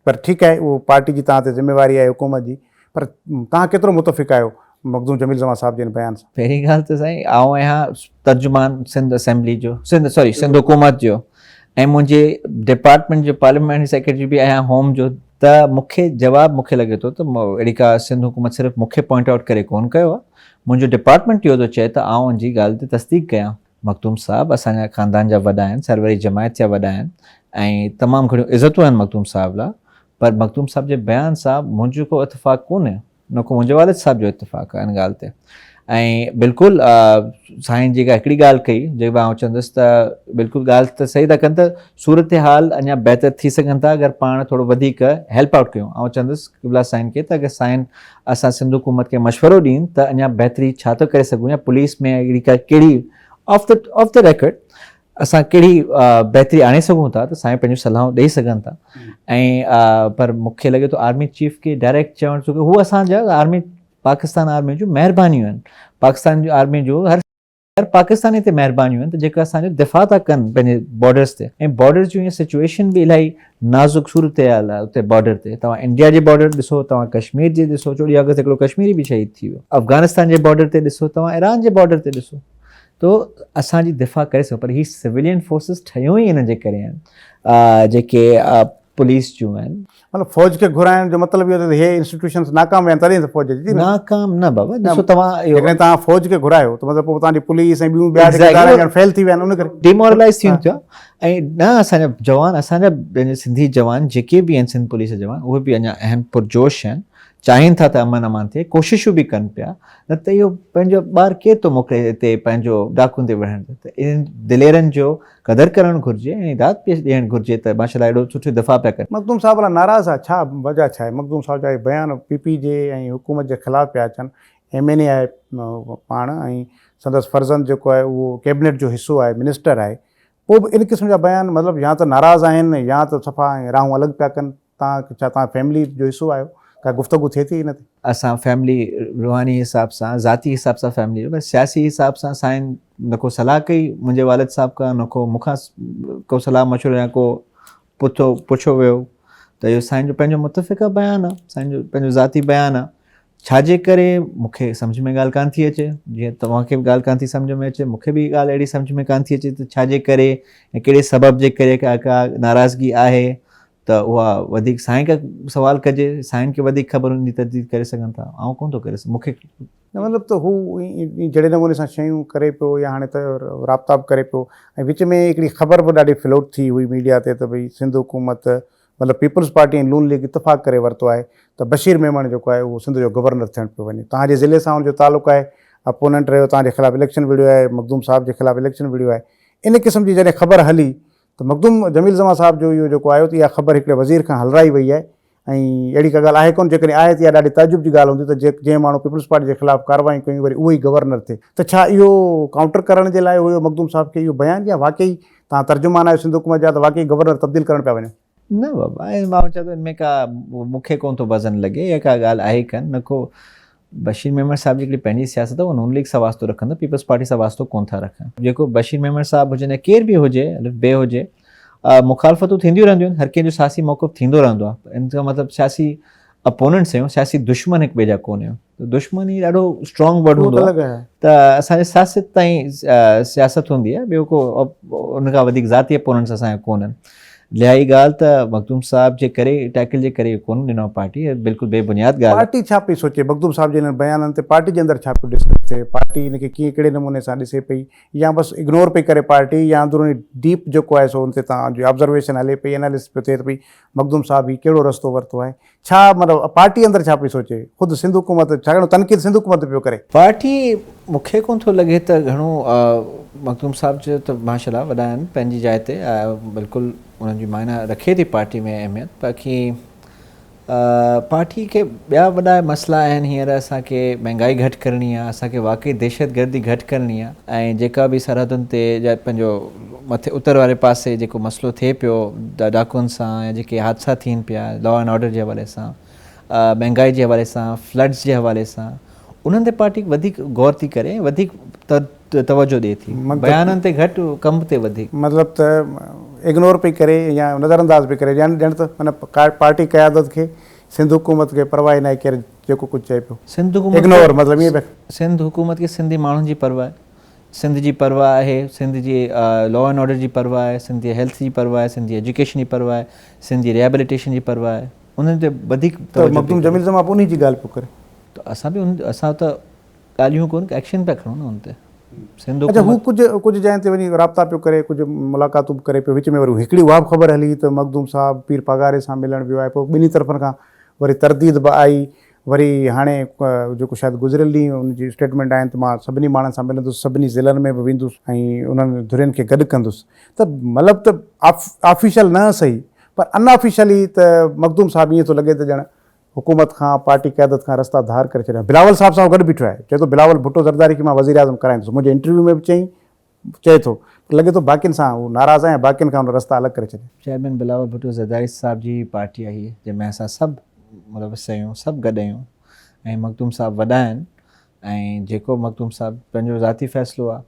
پر ٺيڪ آهي اهو پارٽي جي توهان تي ذميواري آهي حڪومت جي پر توهان ڪيترو متفق آهيو مخدوم جميل زمان صاحب جي ان بيان سان؟ پهرين ڳالهه ته سائين آئون آهيان ترجمان سنڌ اسيمبلي جو سنڌ سوري سنڌ حڪومت جو ۽ منهنجي ڊپارٽمينٽ جو پارليامينٽري سيڪريٽري به آهيان هوم جو ته مون کي جواب مون کي لڳي ٿو ته اهڙي ڪا سنڌ حڪومت صرف مون کي پوائنٽ آئوٽ ڪري ڪونه ڪيو آهي منهنجو ڊپارٽمينٽ اهو ٿو چئي ته آئون ان جي ڳالهه تي تصديق ڪيان. مخدوم صاحب اسان جا خاندان جا وڏا آهن، سروري جماعت جا وڏا آهن ۽ تمام گهڻيون عزتون آهن مخدوم صاحب لاء پر مخدوم صاحب جي بيان سان منهنجو ڪو اتفاق ڪونهي نه ڪو منهنجي والد صاحب جو اتفاق آهي ان ڳالهه تي ۽ بلڪل سائين جيڪا هڪڙي ڳالهه ڪئي جيڪا آئون چوندس ته بلڪل ڳالهه ته صحيح ٿا ڪن ته صورتحال اڃا بهتر ٿي سگهن ٿا اگر پاڻ ٿورو وڌيڪ هيلپ آئوٽ ڪيون آئون چوندس قبلا سائين کي ته اگر سائين اسان سنڌ حڪومت کي مشورو ڏين ته اڃا بهتري ڇا ٿو ڪري سگهون يا پوليس ۾ اهڙي ڪا ڪهڙي of the of the record اسان ڪهڙي بهتري آڻي سگهون ٿا ته سائين پنهنجون صلاحون ڏئي سگهن ٿا ۽ پر مون کي لڳي ٿو آرمي چيف کي ڊائريڪٽ چوڻ ڇو هو اسان جا آرمي پاڪستان آرمي جون مهربانيون آهن پاڪستان جي آرمي جو هر هر پاڪستاني تي مهربانيون آهن ته جيڪا اسان جو دفاع ٿا ڪن پنهنجي بارڊرز تي ۽ بارڊرز جون سچويشن به الاهي نازڪ صورتحال آهي اتي بارڊر تي توهان انڊيا جي بارڊر ڏسو توهان ڪشمير جي ڏسو 14 آگسٽ هڪڙو ڪشميري به شهيد ٿي ويو افغانستان جي بارڊر تي ڏسو توهان ايران جي بارڊر تي ڏسو تو اسان جي دفاع ڪري سگهو پر هي سويلين فورسز ٺهيون ئي انهن جي ڪري آهن جيڪي پوليس جون آهن. مطلب فوج کي گهرائڻ جو مطلب اهو ته هي انسٽيٽيوشنز ناڪام ويا آهن تڏهن ته فوج اچي ٿي نه. ناڪام نه بابا ڏسو توهان اهو. جيڪڏهن توهان فوج کي گهرايو ته مطلب پوء توهان جي پوليس ۽ ٻيون ٻيا جيڪي ادارا ڄڻ فيل ٿي ويا آهن ان ڪري. ڊيمورلائيز ٿين ٿيا ۽ نه اسان جا جوان اسان جا سنڌي جوان جيڪي به آهن سنڌ پوليس جا جوان اهي به اڃا اهم پرجوش آهن چاهين ٿا ته امن امان ٿئي ڪوششون به ڪن پيا نه ته اهو پنهنجو ٻار ڪير ٿو موڪلي هتي پنهنجو ڊاڪن تي وڙهڻ ته انهن دليرن جو قدر ڪرڻ گهرجي ۽ داد پيش ڏيڻ گهرجي ته ماشاء الله اهڙو سٺو دفاع پيا ڪن. مخدوم صاحب ڀلا ناراض آ ڇا وجه ڇا آهي مخدوم صاحب جا اهي بيان پي پي جي ۽ حڪومت جي خلاف پيا اچن ايم اين اي آهي پاڻ ۽ سندس فرزند جيڪو آهي اهو ڪيبنيٽ جو حصو آهي منسٽر آهي پوء به ان قسم جا بيان مطلب يا ته ناراض آهن يا ته صفا راهون الڳ پيا ڪن. توهان ڇا توهان فيملي جو حصو آهيو ڪا گفتگو ٿئي ٿي ان تي؟ اسان فيملي روحاني حساب سان ذاتي حساب سان فيملي جو پر سياسي حساب سان سائين نه ڪو صلاح ڪئي منهنجي والد صاحب کان نه ڪو مون کان ڪو صلاح مشورو يا ڪو پتو پڇيو ويو ته اهو سائين جو پنهنجو متفقه بيان آهي، سائين جو پنهنجو ذاتي بيان آهي. ڇا جي ڪري مون کي سمجهه ۾ ڳالهه ڪانه ٿي اچي، جيئن توهان کي به ڳالهه ڪانه ٿي سمجهه ۾ اچي، مون کي به ڳالهه اهڙي سمجهه ۾ ڪانه ٿي اچي ته ڇا جي ڪري ۽ ڪهڙي سبب جي ڪري ڪا ڪا ناراضگي آهي ته اها وڌيڪ سائين کان سوال ڪجي، سائين کي وڌيڪ خبر هوندي ترديد ڪري سگهن ٿا، آئون ڪونه ٿو ڪري سگهان، مون کي. نه مطلب ته هو جهڙي نموني سان شيون ڪري پيو يا هاڻي ته رابطا به ڪري پيو ۽ وچ ۾ هڪڙي خبر به ڏاڍي فلوٽ ٿي هئي ميڊيا تي ته ڀئي سنڌ حڪومت مطلب پيپلز پارٽي ۽ نون ليگ اتفاق ڪري ورتو آهي ته بشير ميمڻ جيڪو آهي اهو سنڌ جو گورنر ٿيڻ پيو وڃي توهان جي ضلعي سان ان جو تعلق آهي اپوننٽ رهيو توهان جي خلاف اليڪشن وڙهيو آهي مخدوم صاحب جي خلاف اليڪشن وڙهيو آهي ان قسم جي جڏهن خبر هلي ته مخدوم جميل زمان صاحب جو اهو جيڪو آيو ته اها خبر هڪڙي وزير کان هلرائي وئي آهي ۽ اهڙي ڪا ڳالهه آهي ڪونه، جيڪڏهن آهي ته اها ڏاڍي تعجب جي ڳالهه هوندي ته جنهن ماڻهو پيپلز پارٽي جي خلاف ڪارروايون ڪيون وري اهو ئي گورنر ٿئي ته ڇا اهو ڪائونٽر ڪرڻ جي لاء هيو مخدوم صاحب کي اهو بيان يا واقعي توهان ترجمان آهيو سنڌ حڪومت جا ته واقعي گورنر تبديل ڪرڻ پيا وڃو؟ نه بابا ائين مان چوان ٿو ان ۾ ڪا مون کي ڪونه ٿو وزن لڳي يا ڪا ڳالهه آهي ڪانه نه ڪو بشير ميمڻ صاحب جي هڪڙي پنهنجي سياست آهي اهو نون ليگ سان واسطو رکن ٿا پيپلز پارٽي سان واسطو ڪونه ٿا رکن جيڪو بشير ميمڻ صاحب هجن يا ڪير به هجي الف بي هجي مخالفتون ٿينديون رهنديون آهن هر ڪنهن جو سياسي موقف ٿيندو رهندو آهي ان جو مطلب سياسي اپوننٽس آهيون سياسي دشمن هڪ ٻئي جا ڪونه آهيون ته دشمني ڏاڍو اسٽرانگ ورڊ هوندو آهي ته اسان جي سياست تائين سياست هوندي آهي ٻيو ڪو ان کان وڌيڪ ذاتي اپوننٽس اسان جا ڪونهن لهائي ڳالهه ته مخدوم صاحب جي ڪري ٽيڪل جي ڪري ڪونه ڏنو پارٽي بلڪل بي بنياد ڳالهه. پارٽي ڇا پئي سوچي مخدوم صاحب جي انهن بيانن تي پارٽي جي اندر ڇا پيو ڊسڪس ٿئي پارٽي ان کي ڪيئن ڪهڙي نموني سان ڏسي پئي يا بس اگنور پئي ڪري پارٽي يا اندروني ڊيپ جيڪو آهي سو ان تي توهان جي آبزرويشن هلي پئي اناليسس پيو ٿئي ته پئي مخدوم صاحب هي ڪهڙو رستو ورتو آهي ڇا مطلب پارٽي اندر ڇا پئي سوچي؟ خود سنڌ حڪومت ڇاڪاڻ تنقيد سنڌ حڪومت تي پيو ڪري. پارٽي مون کي ڪونه ٿو لڳي ته گهڻو مخدوم صاحب جو ته ماشاء الله وڏا آهن پنهنجي جاء تي بلڪل انهن جي معنيٰ رکي ٿي پارٽي ۾ اهميت باقي پارٽي کي ٻيا وڏا مسئلا آهن هينئر اسان کي مهنگائي گهٽ ڪرڻي آهي اسان کي واقعي دهشت گردي گهٽ ڪرڻي آهي ۽ جيڪا به سرحدن تي يا پنهنجو مٿي اتر واري پاسي جيڪو مسئلو ٿئي پيو ڊاڪوئن سان يا جيڪي حادثا ٿين پيا لا اينڊ آرڊر جي حوالي سان مهنگائي جي حوالي سان فلڊز جي حوالي سان انهن تي پارٽي وڌيڪ غور ٿي ڪري وڌيڪ توجه ڏئي ٿي بيانن تي گهٽ ڪم تي وڌيڪ. مطلب ته اگنور پئي ڪري يا نظر انداز پئي ڪري ڄڻ ته معنيٰ پارٽي قيادت کي سنڌ حڪومت کي پرواهه ئي ناهي ڪير جيڪو ڪجهه چئي پيو سنڌ حڪومت اگنور مطلب ائين پيا. سنڌ حڪومت کي سنڌي ماڻهن جي پرواهه سنڌ جي پرواهه آهي، سنڌ جي لا اينڊ آرڊر جي پرواهه آهي، سنڌ جي هيلٿ جي پرواهه آهي، سنڌ جي ايجوڪيشن جي پرواهه آهي، سنڌ جي ريهابليٽيشن جي پرواهه آهي، انهن تي وڌيڪ ته توجه پئي مخدوم ڪري. جميل زمان به انهي جي ڳالهه پيو ڪري. ته اسان به ان اسان ته ڳالهيون ڪونه ايڪشن پيا کڻون نه ان تي. سنڌ اڇا هو حڪومت. ڪجهه ڪجهه جاين تي وڃي رابطا پيو ڪري ڪجهه ملاقاتون به ڪري پيو وچ ۾ وري هڪڙي اها به خبر هلي ته مخدوم صاحب پير پاڳاري سان ملڻ ويو آهي پوء ٻنهي طرفن کان وري ترديد به آئي وري هاڻي جيڪو شايد گذريل ڏينهن ان جي اسٽيٽمينٽ آهن ته مان سڀني ماڻهن سان ملندس سڀني ضلعن ۾ به ويندس ۽ انهن ڌرين کي گڏ ڪندس ته مطلب ته آفيشل نه سهي پر ان آفيشلي ته مخدوم صاحب ائين ٿو لڳي ته ڄڻ حڪومت کان پارٽي قيادت کان رستا ڌار ڪري ڇڏيا بلاول صاحب سان گڏ بيٺو آهي چئي ٿو بلاول ڀٽو زرداري کي مان وزيراعظم ڪرائيندس منهنجي انٽرويو ۾ به چئي چئي ٿو ته لڳي ٿو باقين سان هو ناراض آهي ۽ باقين کان هن رستا الڳ ڪري ڇڏيا. چيئرمين بلاول ڀٽو زرداري صاحب جي پارٽي آهي جنهن ۾ اسان سڀ ملوث آهيون سڀ گڏ آهيون ۽ مخدوم صاحب وڏا آهن ۽ جيڪو مخدوم صاحب پنهنجو ذاتي فيصلو آهي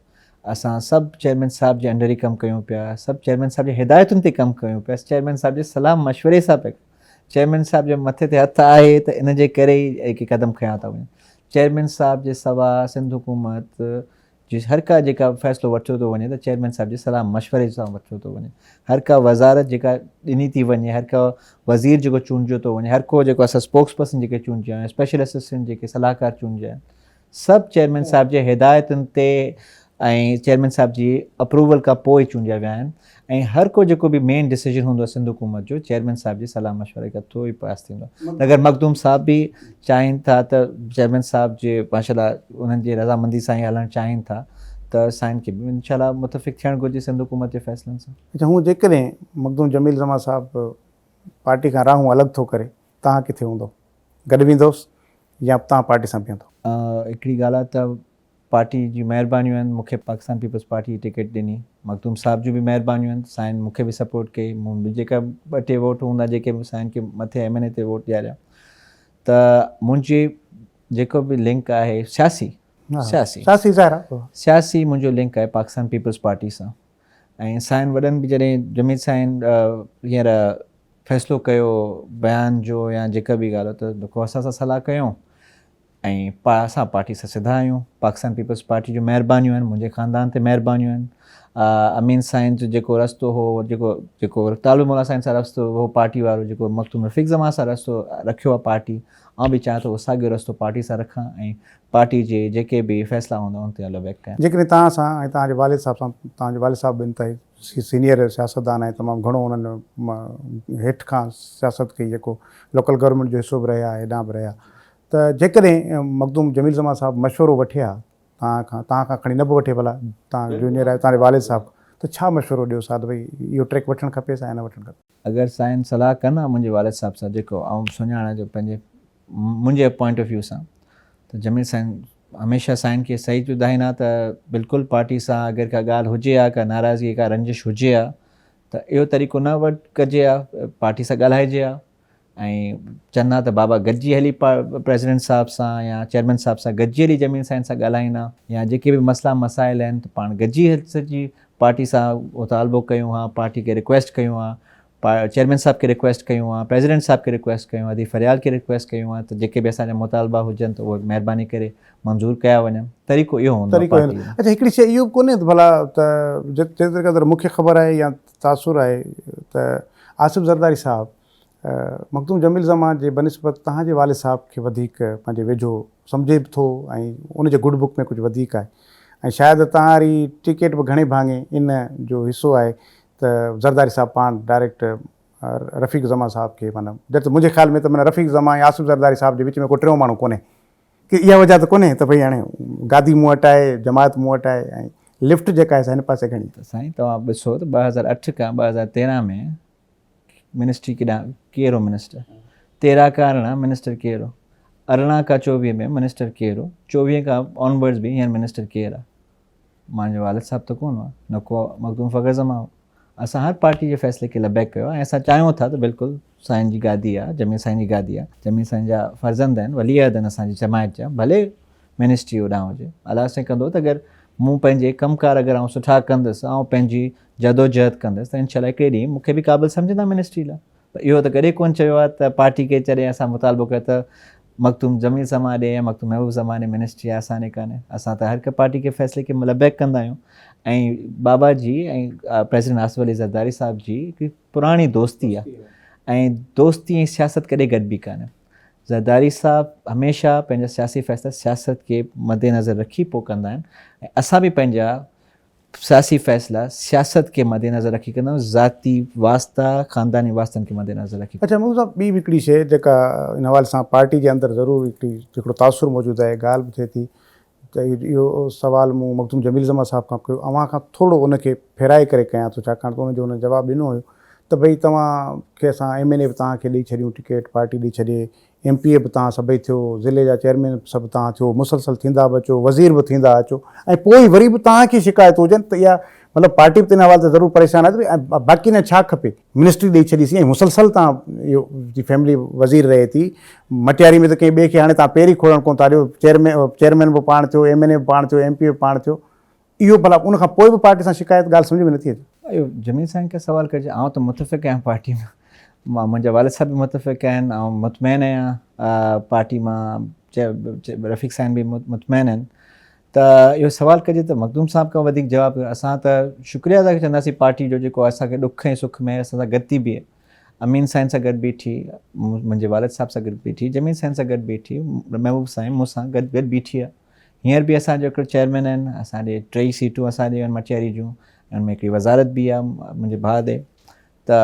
اسان سڀ چيئرمين صاحب جي انڊر ئي ڪم ڪيون پيا سڀ چيئرمين صاحب جي هدايتن تي ڪم ڪيون پيا چيئرمين صاحب جي صلاح مشوري سان پيا چيئرمين صاحب جي مٿي تي هٿ آهي ته ان جي ڪري ئي اهي قدم کنيا ٿا وڃن چيئرمين صاحب جي سوا سنڌ حڪومت جي هر ڪا جيڪا فيصلو وٺيو ٿو وڃي ته چيئرمين صاحب جي صلاح مشوري سان وٺيو ٿو وڃي هر ڪا وزارت جيڪا ڏني ٿي وڃي هر ڪا وزير جيڪو چونڊجيو ٿو وڃي هر ڪو جيڪو اسان اسپوڪس پرسن جيڪي چونڊجيا آهن اسپيشل اسسٽنٽ جيڪي صلاحڪار چونڊجيا آهن سڀ چيئرمين صاحب جي هدايتن تي ۽ چيئرمين صاحب جي اپروول کان پوء چونڊيا ويا آهن ۽ هر ڪو جيڪو به مين ڊسيزن هوندو آهي سنڌ حڪومت جو چيئرمين صاحب جي صلاح مشوري کان ٿو ئي پاس ٿيندو آهي اگر مخدوم صاحب به چاهين ٿا ته چيئرمين صاحب جي ماشاء الله انهن جي رضامندي سان ئي هلڻ چاهين ٿا ته سائين کي به انشاء الله متفق ٿيڻ گهرجي سنڌ حڪومت جي فيصلن سان. اڇا هونء جيڪڏهن مخدوم جميل زمان صاحب پارٽي کان راهون الڳ ٿو ڪري توهان ڪٿي هوندو؟ گڏ ويندوس يا توهان پارٽي سان بيهندو؟ هڪڙي ڳالهه آهي ته پارٽي جون مهربانيون آهن مون کي پاڪستان پيپلز پارٽي جي ٽڪيٽ ڏني مخدوم صاحب جون به مهربانيون آهن سائين مون کي به سپورٽ ڪئي مون به جيڪا ٻه ٽي ووٽ هوندا جيڪي به سائين کي مٿي ايم اين اي تي ووٽ ڏياريا ته منهنجي جيڪو به لنڪ آهي سياسي سياسي. سياسي ظاهر آهي. سياسي منهنجو لنڪ آهي پاڪستان پيپلز پارٽي سان ۽ سائين وڏن به جڏهن جميل سائين هينئر فيصلو ڪيو بيان جو يا جيڪا به ڳالهه ته دکو اسان سان صلاح ڪيون ۽ اسان پارٽي سان سڌا آهيون پاڪستان پيپلز پارٽي جون مهربانيون آهن منهنجي خاندان تي مهربانيون آهن امين سائين جو جيڪو رستو هو جيڪو جيڪو طالب مولا سائين سان رستو هو پارٽي وارو جيڪو مخدوم رفيق زمان سان رستو رکيو آهي پارٽي آئون به چاهيان ٿو اهو ساڳيو رستو پارٽي سان رکان ۽ پارٽي جي جيڪي به فيصلا هوندا ان تي لبيڪ ڪيان. جيڪڏهن توهان سان ۽ توهان جي والد صاحب سان توهان جو والد صاحب به انتهائي سينيئر سياستدان آهن تمام گهڻو انهن هيٺ کان سياست ڪئي جيڪو لوڪل گورنمينٽ جو حصو به رهيا هيڏانهن به رهيا ته جيڪڏهن مخدوم جميل زمان صاحب مشورو وٺي ها توهان کان، توهان کان کڻي نه به وٺي ڀلا توهان جونيئر آهيو توهان جي والد صاحب کان ته ڇا مشورو ڏيوس ها ته ڀئي اهو ٽريڪ وٺڻ کپيس يا نه وٺڻ کپي؟ اگر سائين صلاح ڪن ها منهنجي والد صاحب سان جيڪو آئون سڃاڻان جو پنهنجي منهنجي پوائنٽ آف ويو سان ته جميل سائين هميشه سائين کي صحيح ٻڌائين ها ته بلڪل پارٽي سان اگر ڪا ڳالهه هجي ها ڪا ناراضگي ڪا رنجش هجي ها ته اهو طريقو نه وٺ ڪجي ها پارٽي سان ڳالهائجي ها ۽ چوندا ته بابا گڏجي هلي پريزيڊنٽ صاحب سان يا چيئرمين صاحب سان گڏجي هلي جميل سائين سان ڳالهائين ها يا جيڪي به مسئلا مسائل آهن ته پاڻ گڏجي سڄي پارٽي سان مطالبو ڪيون ها پارٽي کي رڪويسٽ ڪيون ها چيئرمين صاحب کي رڪويسٽ ڪيون ها پريزيڊنٽ صاحب کي رڪويسٽ ڪيون ها ادي فريال کي رڪويسٽ ڪيون ها ته جيڪي به اسان جا مطالبا هجن ته اهي مهرباني ڪري منظور ڪيا وڃن طريقو اهو هوندو طريقو اهو اچها هڪڙي شيء اهو به ڪونهي ته ڀلا ته جيتري قدر مون کي خبر آهي يا تاثر آهي ته آصف زرداري صاحب مخدوم جميل زمان جي بنسبت توهان جي والد صاحب کي وڌيڪ پنهنجي ويجهو سمجهي به ٿو ۽ ان جي گڊ بڪ ۾ ڪجهه وڌيڪ آهي ۽ شايد توهان واري ٽڪيٽ به گهڻي ڀاڱي ان جو حصو آهي ته زرداري صاحب پاڻ ڊائريڪٽ رفيق زمان صاحب کي معنيٰ جڏهن ته منهنجي خيال ۾ ته معنيٰ رفيق زمان ۽ آصف زرداري صاحب جي وچ ۾ ڪو ٽيون ماڻهو ڪونهي ڪي اها وجهه ته ڪونهي ته ڀئي هاڻي گادي مون وٽ آهي جماعت مون وٽ آهي ۽ لفٽ جيڪا آهي سا هن پاسي گهڻي. ته سائين توهان ڏسو ته 2008 کان 2013 ۾ منسٽري ڪيڏانهن ڪير هو منسٽر 13 کان 18 منسٽر ڪير هو 18 کان 24 ۾ منسٽر ڪير هو 24 کان آنورڊز به هينئر منسٽر ڪير آهي مانجو والد صاحب ته ڪونه هو نه ڪو مخدوم فخر زمان هو اسان هر پارٽي جي فيصلي کي لبيڪ ڪيو ۽ اسان چاهيون ٿا ته بلڪل سائين جي گادي آهي جميل سائين جي گادي آهي جميل سائين جا فرزند آهن ولي عهد آهن اسان جي جماعت جا ڀلي منسٽري هوڏانهن هجي الله سائين ڪندو ته اگر مون پنهنجي ڪم ڪار اگر آئون سٺا ڪندس آئون پنهنجي جدوجهد ڪندس ته انشاء الله هڪڙي ڏينهن مون کي به قابل سمجهندا منسٽري لاء پر اهو ته ڪڏهن ڪونه چيو آهي ته پارٽي کي جڏهن اسان مطالبو ڪيو ته مخدوم جميل زمان ڏي يا مخدوم محبوب زمان ڏي منسٽري آهي اسان ڏي ڪانهي اسان ته هر هڪ پارٽي کي فيصلي کي لبيڪ ڪندا آهيون ۽ بابا جي ۽ پريزيڊنٽ آصف علي زرداري صاحب جي هڪ پراڻي دوستي آهي ۽ دوستي ۽ سياست ڪڏهن گڏبي ڪانهي زرداري صاحب هميشه پنهنجا سياسي فيصلا سياست کي مدنظر رکي پوء ڪندا آهن ۽ اسان به پنهنجا سياسي فيصلا سياست کي مدنظر رکي ڪندا آهيون ذاتي واسطا خانداني واسطن کي مدنظر رکي. اڇا مون صاحب ٻي به هڪڙي شيء جيڪا ان حوالي سان پارٽي جي اندر ضرور هڪڙي هڪڙو تاثر موجود آهي ڳالهه به ٿئي ٿي ته اهو سوال مون مخدوم جميل زمان صاحب کان ڪيو اوهان کان ٿورو ان کي ڦيرائي ڪري ڪيان ٿو ڇاڪاڻ ته ان جو هن جواب ڏنو هيو ته ڀئي توهان کي اسان ايم اين اي به توهان کي ڏئي ڇڏيون ٽڪيٽ پارٽي ڏئي ڇڏي ايم پي اي به توهان سڀئي ٿيو ضلعي جا چيئرمين به سڀ توهان ٿيو مسلسل ٿيندا به اچو وزير به ٿيندا اچو ۽ پوء وري به توهان کي شڪايتون هجن ته اها مطلب پارٽي به ته ان حوالي سان ضرور پريشان آهي ته باقي نه ڇا کپي منسٽري ڏئي ڇڏيسين ۽ مسلسل توهان اهو جي فيملي وزير رهي ٿي مٽياري ۾ ته ڪنهن ٻئي کي هاڻي توهان پير ئي کوڙڻ ڪونه ٿا ڏيو چيئرمين چيئرمين به پاڻ ٿيو ايم اين اي به پاڻ ٿيو ايم پي اي به پاڻ ٿيو اهو ڀلا ان کان پوء به پارٽي سان شڪايت ڳالهه سمجهه ۾ نٿي اچي. اهو جميل سائين کي سوال ڪجي آئون ته متفق آهيان پارٽي مان مان منهنجا والد صاحب به متفق آهن آئون مطمئن آهيان پارٽي مان رفيق سائين به مطمئن آهن ته اهو سوال ڪجي ته مخدوم صاحب کان وڌيڪ جواب اسان ته شڪريه ادا چونداسين پارٽي جو جيڪو اسان کي ڏک ۽ سک ۾ اسان سان گڏ ٿي بيهي امين سائين سان گڏ بيٺي منهنجي والد صاحب سان گڏ بيٺي جميل سائين سان گڏ بيٺي محبوب سائين مون سان گڏ گڏ بيٺي آهي هينئر به اسان جو هڪڙو چيئرمين آهن اسان ڏي ٽئي سيٽون اسان ڏي آهن مٽياري جون ان ۾ هڪڙي وزارت به آهي منهنجي ڀاء ڏي ته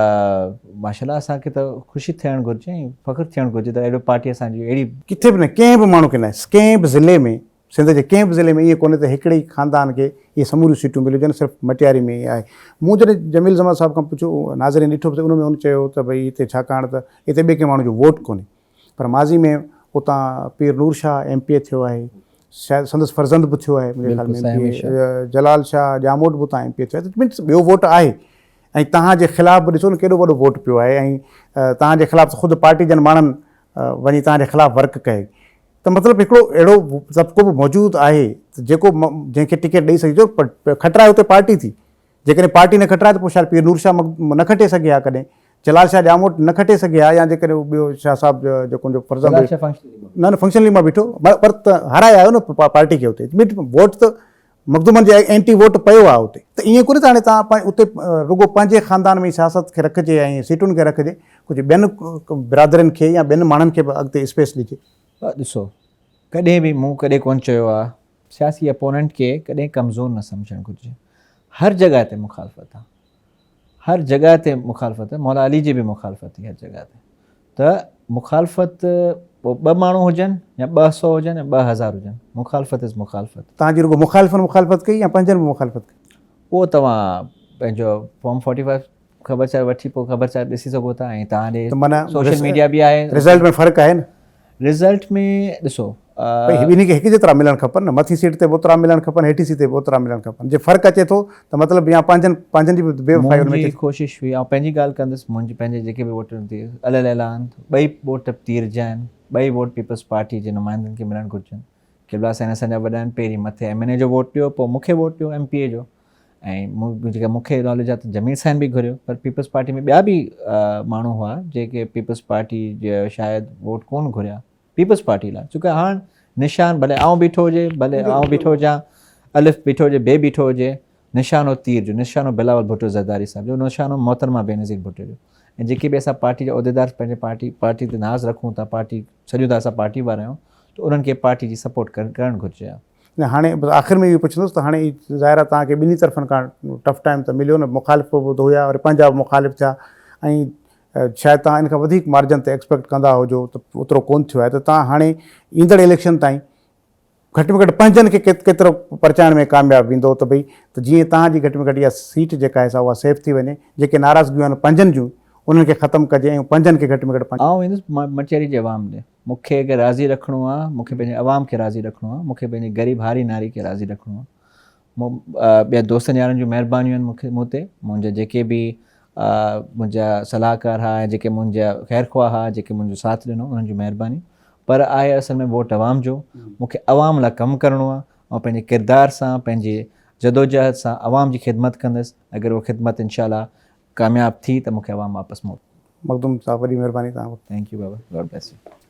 ماشاء الله اسان کي ته خوشي ٿيڻ گهرجي ۽ فخر ٿيڻ گهرجي ته اهڙو پارٽي اسان جي اهڙي ڪٿي به نه ڪنهن به ماڻهو کي نه ڪنهن به ضلعي ۾ سنڌ جي ڪنهن به ضلعي ۾ ائين ڪونهي ته هڪڙي ئي خاندان کي اهي سموريون سيٽون مليون هجن صرف مٽياري ۾ ائين آهي مون جڏهن جميل زمان صاحب کان پڇيو ناظرين ڏٺو به ته ان ۾ هن چيو ته ڀئي هتي ڇاڪاڻ ته هتي ٻئي ڪنهن ماڻهو جو ووٽ ڪونهي پر ماضي ۾ اتان Pir Noor Shah M P A ٿيو آهي شايد سندس فرزند به ٿيو آهي منهنجي خيال ۾ ايم پي اي جلال شاهه ڄاموٽ به اتان ايم پي اي ٿيو آهي ته مينس ٻيو ووٽ آهي ۽ توهان جي خلاف به ڏسو نه ڪيڏو وڏو ووٽ پيو آهي ۽ توهان جي خلاف خود پارٽي جن ماڻهن وڃي توهان جي خلاف ورڪ ڪئي. ته مطلب هڪڙو اهڙو طبقو به موجود آهي ته جيڪو جنهن کي ٽڪيٽ ڏئي سگهجي ٿو پر کٽرائي اتي پارٽي ٿي. جيڪڏهن پارٽي نه کٽرائي ته پوء شايد پير نور شاهه نه کٽي سگهي ها ڪڏهن، جلال شاهه ڄاموٽ نه کٽي سگهي ها يا جيڪڏهن هو ٻيو شاهه صاحب جيڪو ان جو فرزند جلال شاهه فنڪشنل ليگ مان نه نه فنڪشنل ليگ مان بيٺو پر هارائي آيو نه پارٽي کي اتي ميٽ ووٽ ته مخدومن جي اينٽي ووٽ پيو آهي اتي ته ائين ڪونهي ته هاڻي تان اتي رڳو پنهنجي خاندان ۾ سياست کي رکجي ۽ سيٽن کي رکجي ڪجهه ٻين برادرين کي يا ٻين ماڻهن کي به اڳتي اسپيس ڏجي. ڏسو ڪڏهن به مون ڪڏهن ڪونه چيو آهي سياسي اپوننٽ کي ڪڏهن ڪمزور نه سمجهڻ گهرجي. هر جڳهه تي مخالفت آ. هر جڳهه تي مخالفت آ. مولا علي جي به مخالفت هئي هر جڳهه تي. ته مخالفت پوء ٻه ماڻهو هجن يا 200 هجن يا 2000 هجن مخالفت از مخالفت. توهان جي رڳو مخالفن مخالفت ڪئي يا پنهنجن به مخالفت ڪئي؟ اهو توهان پنهنجو فارم 45 خبر چار وٺي پوء خبر چار ڏسي سگهو ٿا ۽ توهان ڏي سوشل ميڊيا به آهي. رزلٽ ۾ فرق آهي نه؟ رزلٽ ۾ ڏسو ڀئي ٻنهي کي هڪ جيترا ملڻ کپن نه مٿي سيٽ تي به اوترا ملڻ کپن هيٺي سيٽ تي به اوترا ملڻ کپن جي فرق اچي ٿو ته مطلب يا پنهنجن پنهنجن جي به بي وفائي ان ۾ اچي منهنجي ڪوشش هئي آئون پنهنجي ڳالهه ڪندس منهنجي پنهنجي جيڪي به ووٽر ٿي الل اعلان ٻئي ووٽ تير جا آهن ٻئي ووٽ پيپلز پارٽي جي نمائندن کي ملڻ گهرجن قبلا سائين اسان جا وڏا آهن پهرين مٿي ايم اين اي جو ووٽ ڏيو پوء مون کي ووٽ ڏيو ايم پي اي جو ۽ مون جيڪا مون کي ناليج آهي ته جميل سائين به گهريو پر پيپلز پارٽي ۾ ٻيا به ماڻهو هئا جيڪي پيپلز پارٽي جي شايد ووٽ ڪون گهريا پيپلز پارٽي لاء ڇوڪه هاڻ نشان ڀلي آئون بيٺو هجي ڀلي آئون بيٺو هجان الف بيٺو هجي بي بيٺو هجي نشانو تير جو نشانو بلاول ڀٽو زرداري صاحب جو نشانو محترمه بينظير ڀٽو جو ۽ جيڪي به اسان پارٽي جا عهديدار پنهنجي پارٽي پارٽي تي ناز رکون ٿا پارٽي سڏيون ٿا اسان پارٽي وارا آهيون ته انهن کي پارٽي جي سپورٽ ڪرڻ گهرجي ها. نه هاڻي بس آخر ۾ اهو پڇندس ته هاڻي ظاهر آهي توهان کي ٻنهي طرفن کان ٽف ٽائيم ته مليو نه مخالف به ته هيا وري پنهنجا به مخالف ٿيا ۽ شايد توهان ان کان وڌيڪ مارجن تي ايڪسپيڪٽ ڪندا هجو ته اوترو ڪونه ٿيو آهي ته توهان هاڻي ايندڙ اليڪشن تائين گهٽ ۾ گهٽ پنهنجن کي ڪيترو پرچائڻ ۾ ڪامياب ويندو ته ڀئي ته جيئن توهان جي گهٽ ۾ گهٽ اها سيٽ جيڪا آهي سا اها سيف ٿي وڃي جيڪي ناراضگيون آهن پنهنجن جون انهن کي ختم ڪجي ۽ پنهنجن کي گهٽ ۾ گهٽ آئون ويندس مٽياري جي عوام ڏي مون کي اگر راضي رکڻو آ، مون کي پنهنجي عوام کي راضي رکڻو آ، مون کي پنهنجي غريب هاري ناري کي راضي رکڻو آ. مون ٻيا دوستن يارن جون مهربانيون آهن مون کي مون تي منهنجا جيڪي به منهنجا صلاحڪار ها ۽ جيڪي منهنجا خيرخواهه ها جيڪي منهنجو ساٿ ڏنو انهن جون مهربانيون پر آهي اصل ۾ ووٽ عوام جو مون کي عوام لاء ڪم ڪرڻو آ آئون پنهنجي ڪردار سان پنهنجي جدوجهد سان عوام جي خدمت ڪندس اگر اها خدمت انشاء الله ڪامياب ٿي ته مون کي عوام واپس موڪلي. مخدوم صاحب وڏي مهرباني توهان وٽ. Thank you Baba God bless you.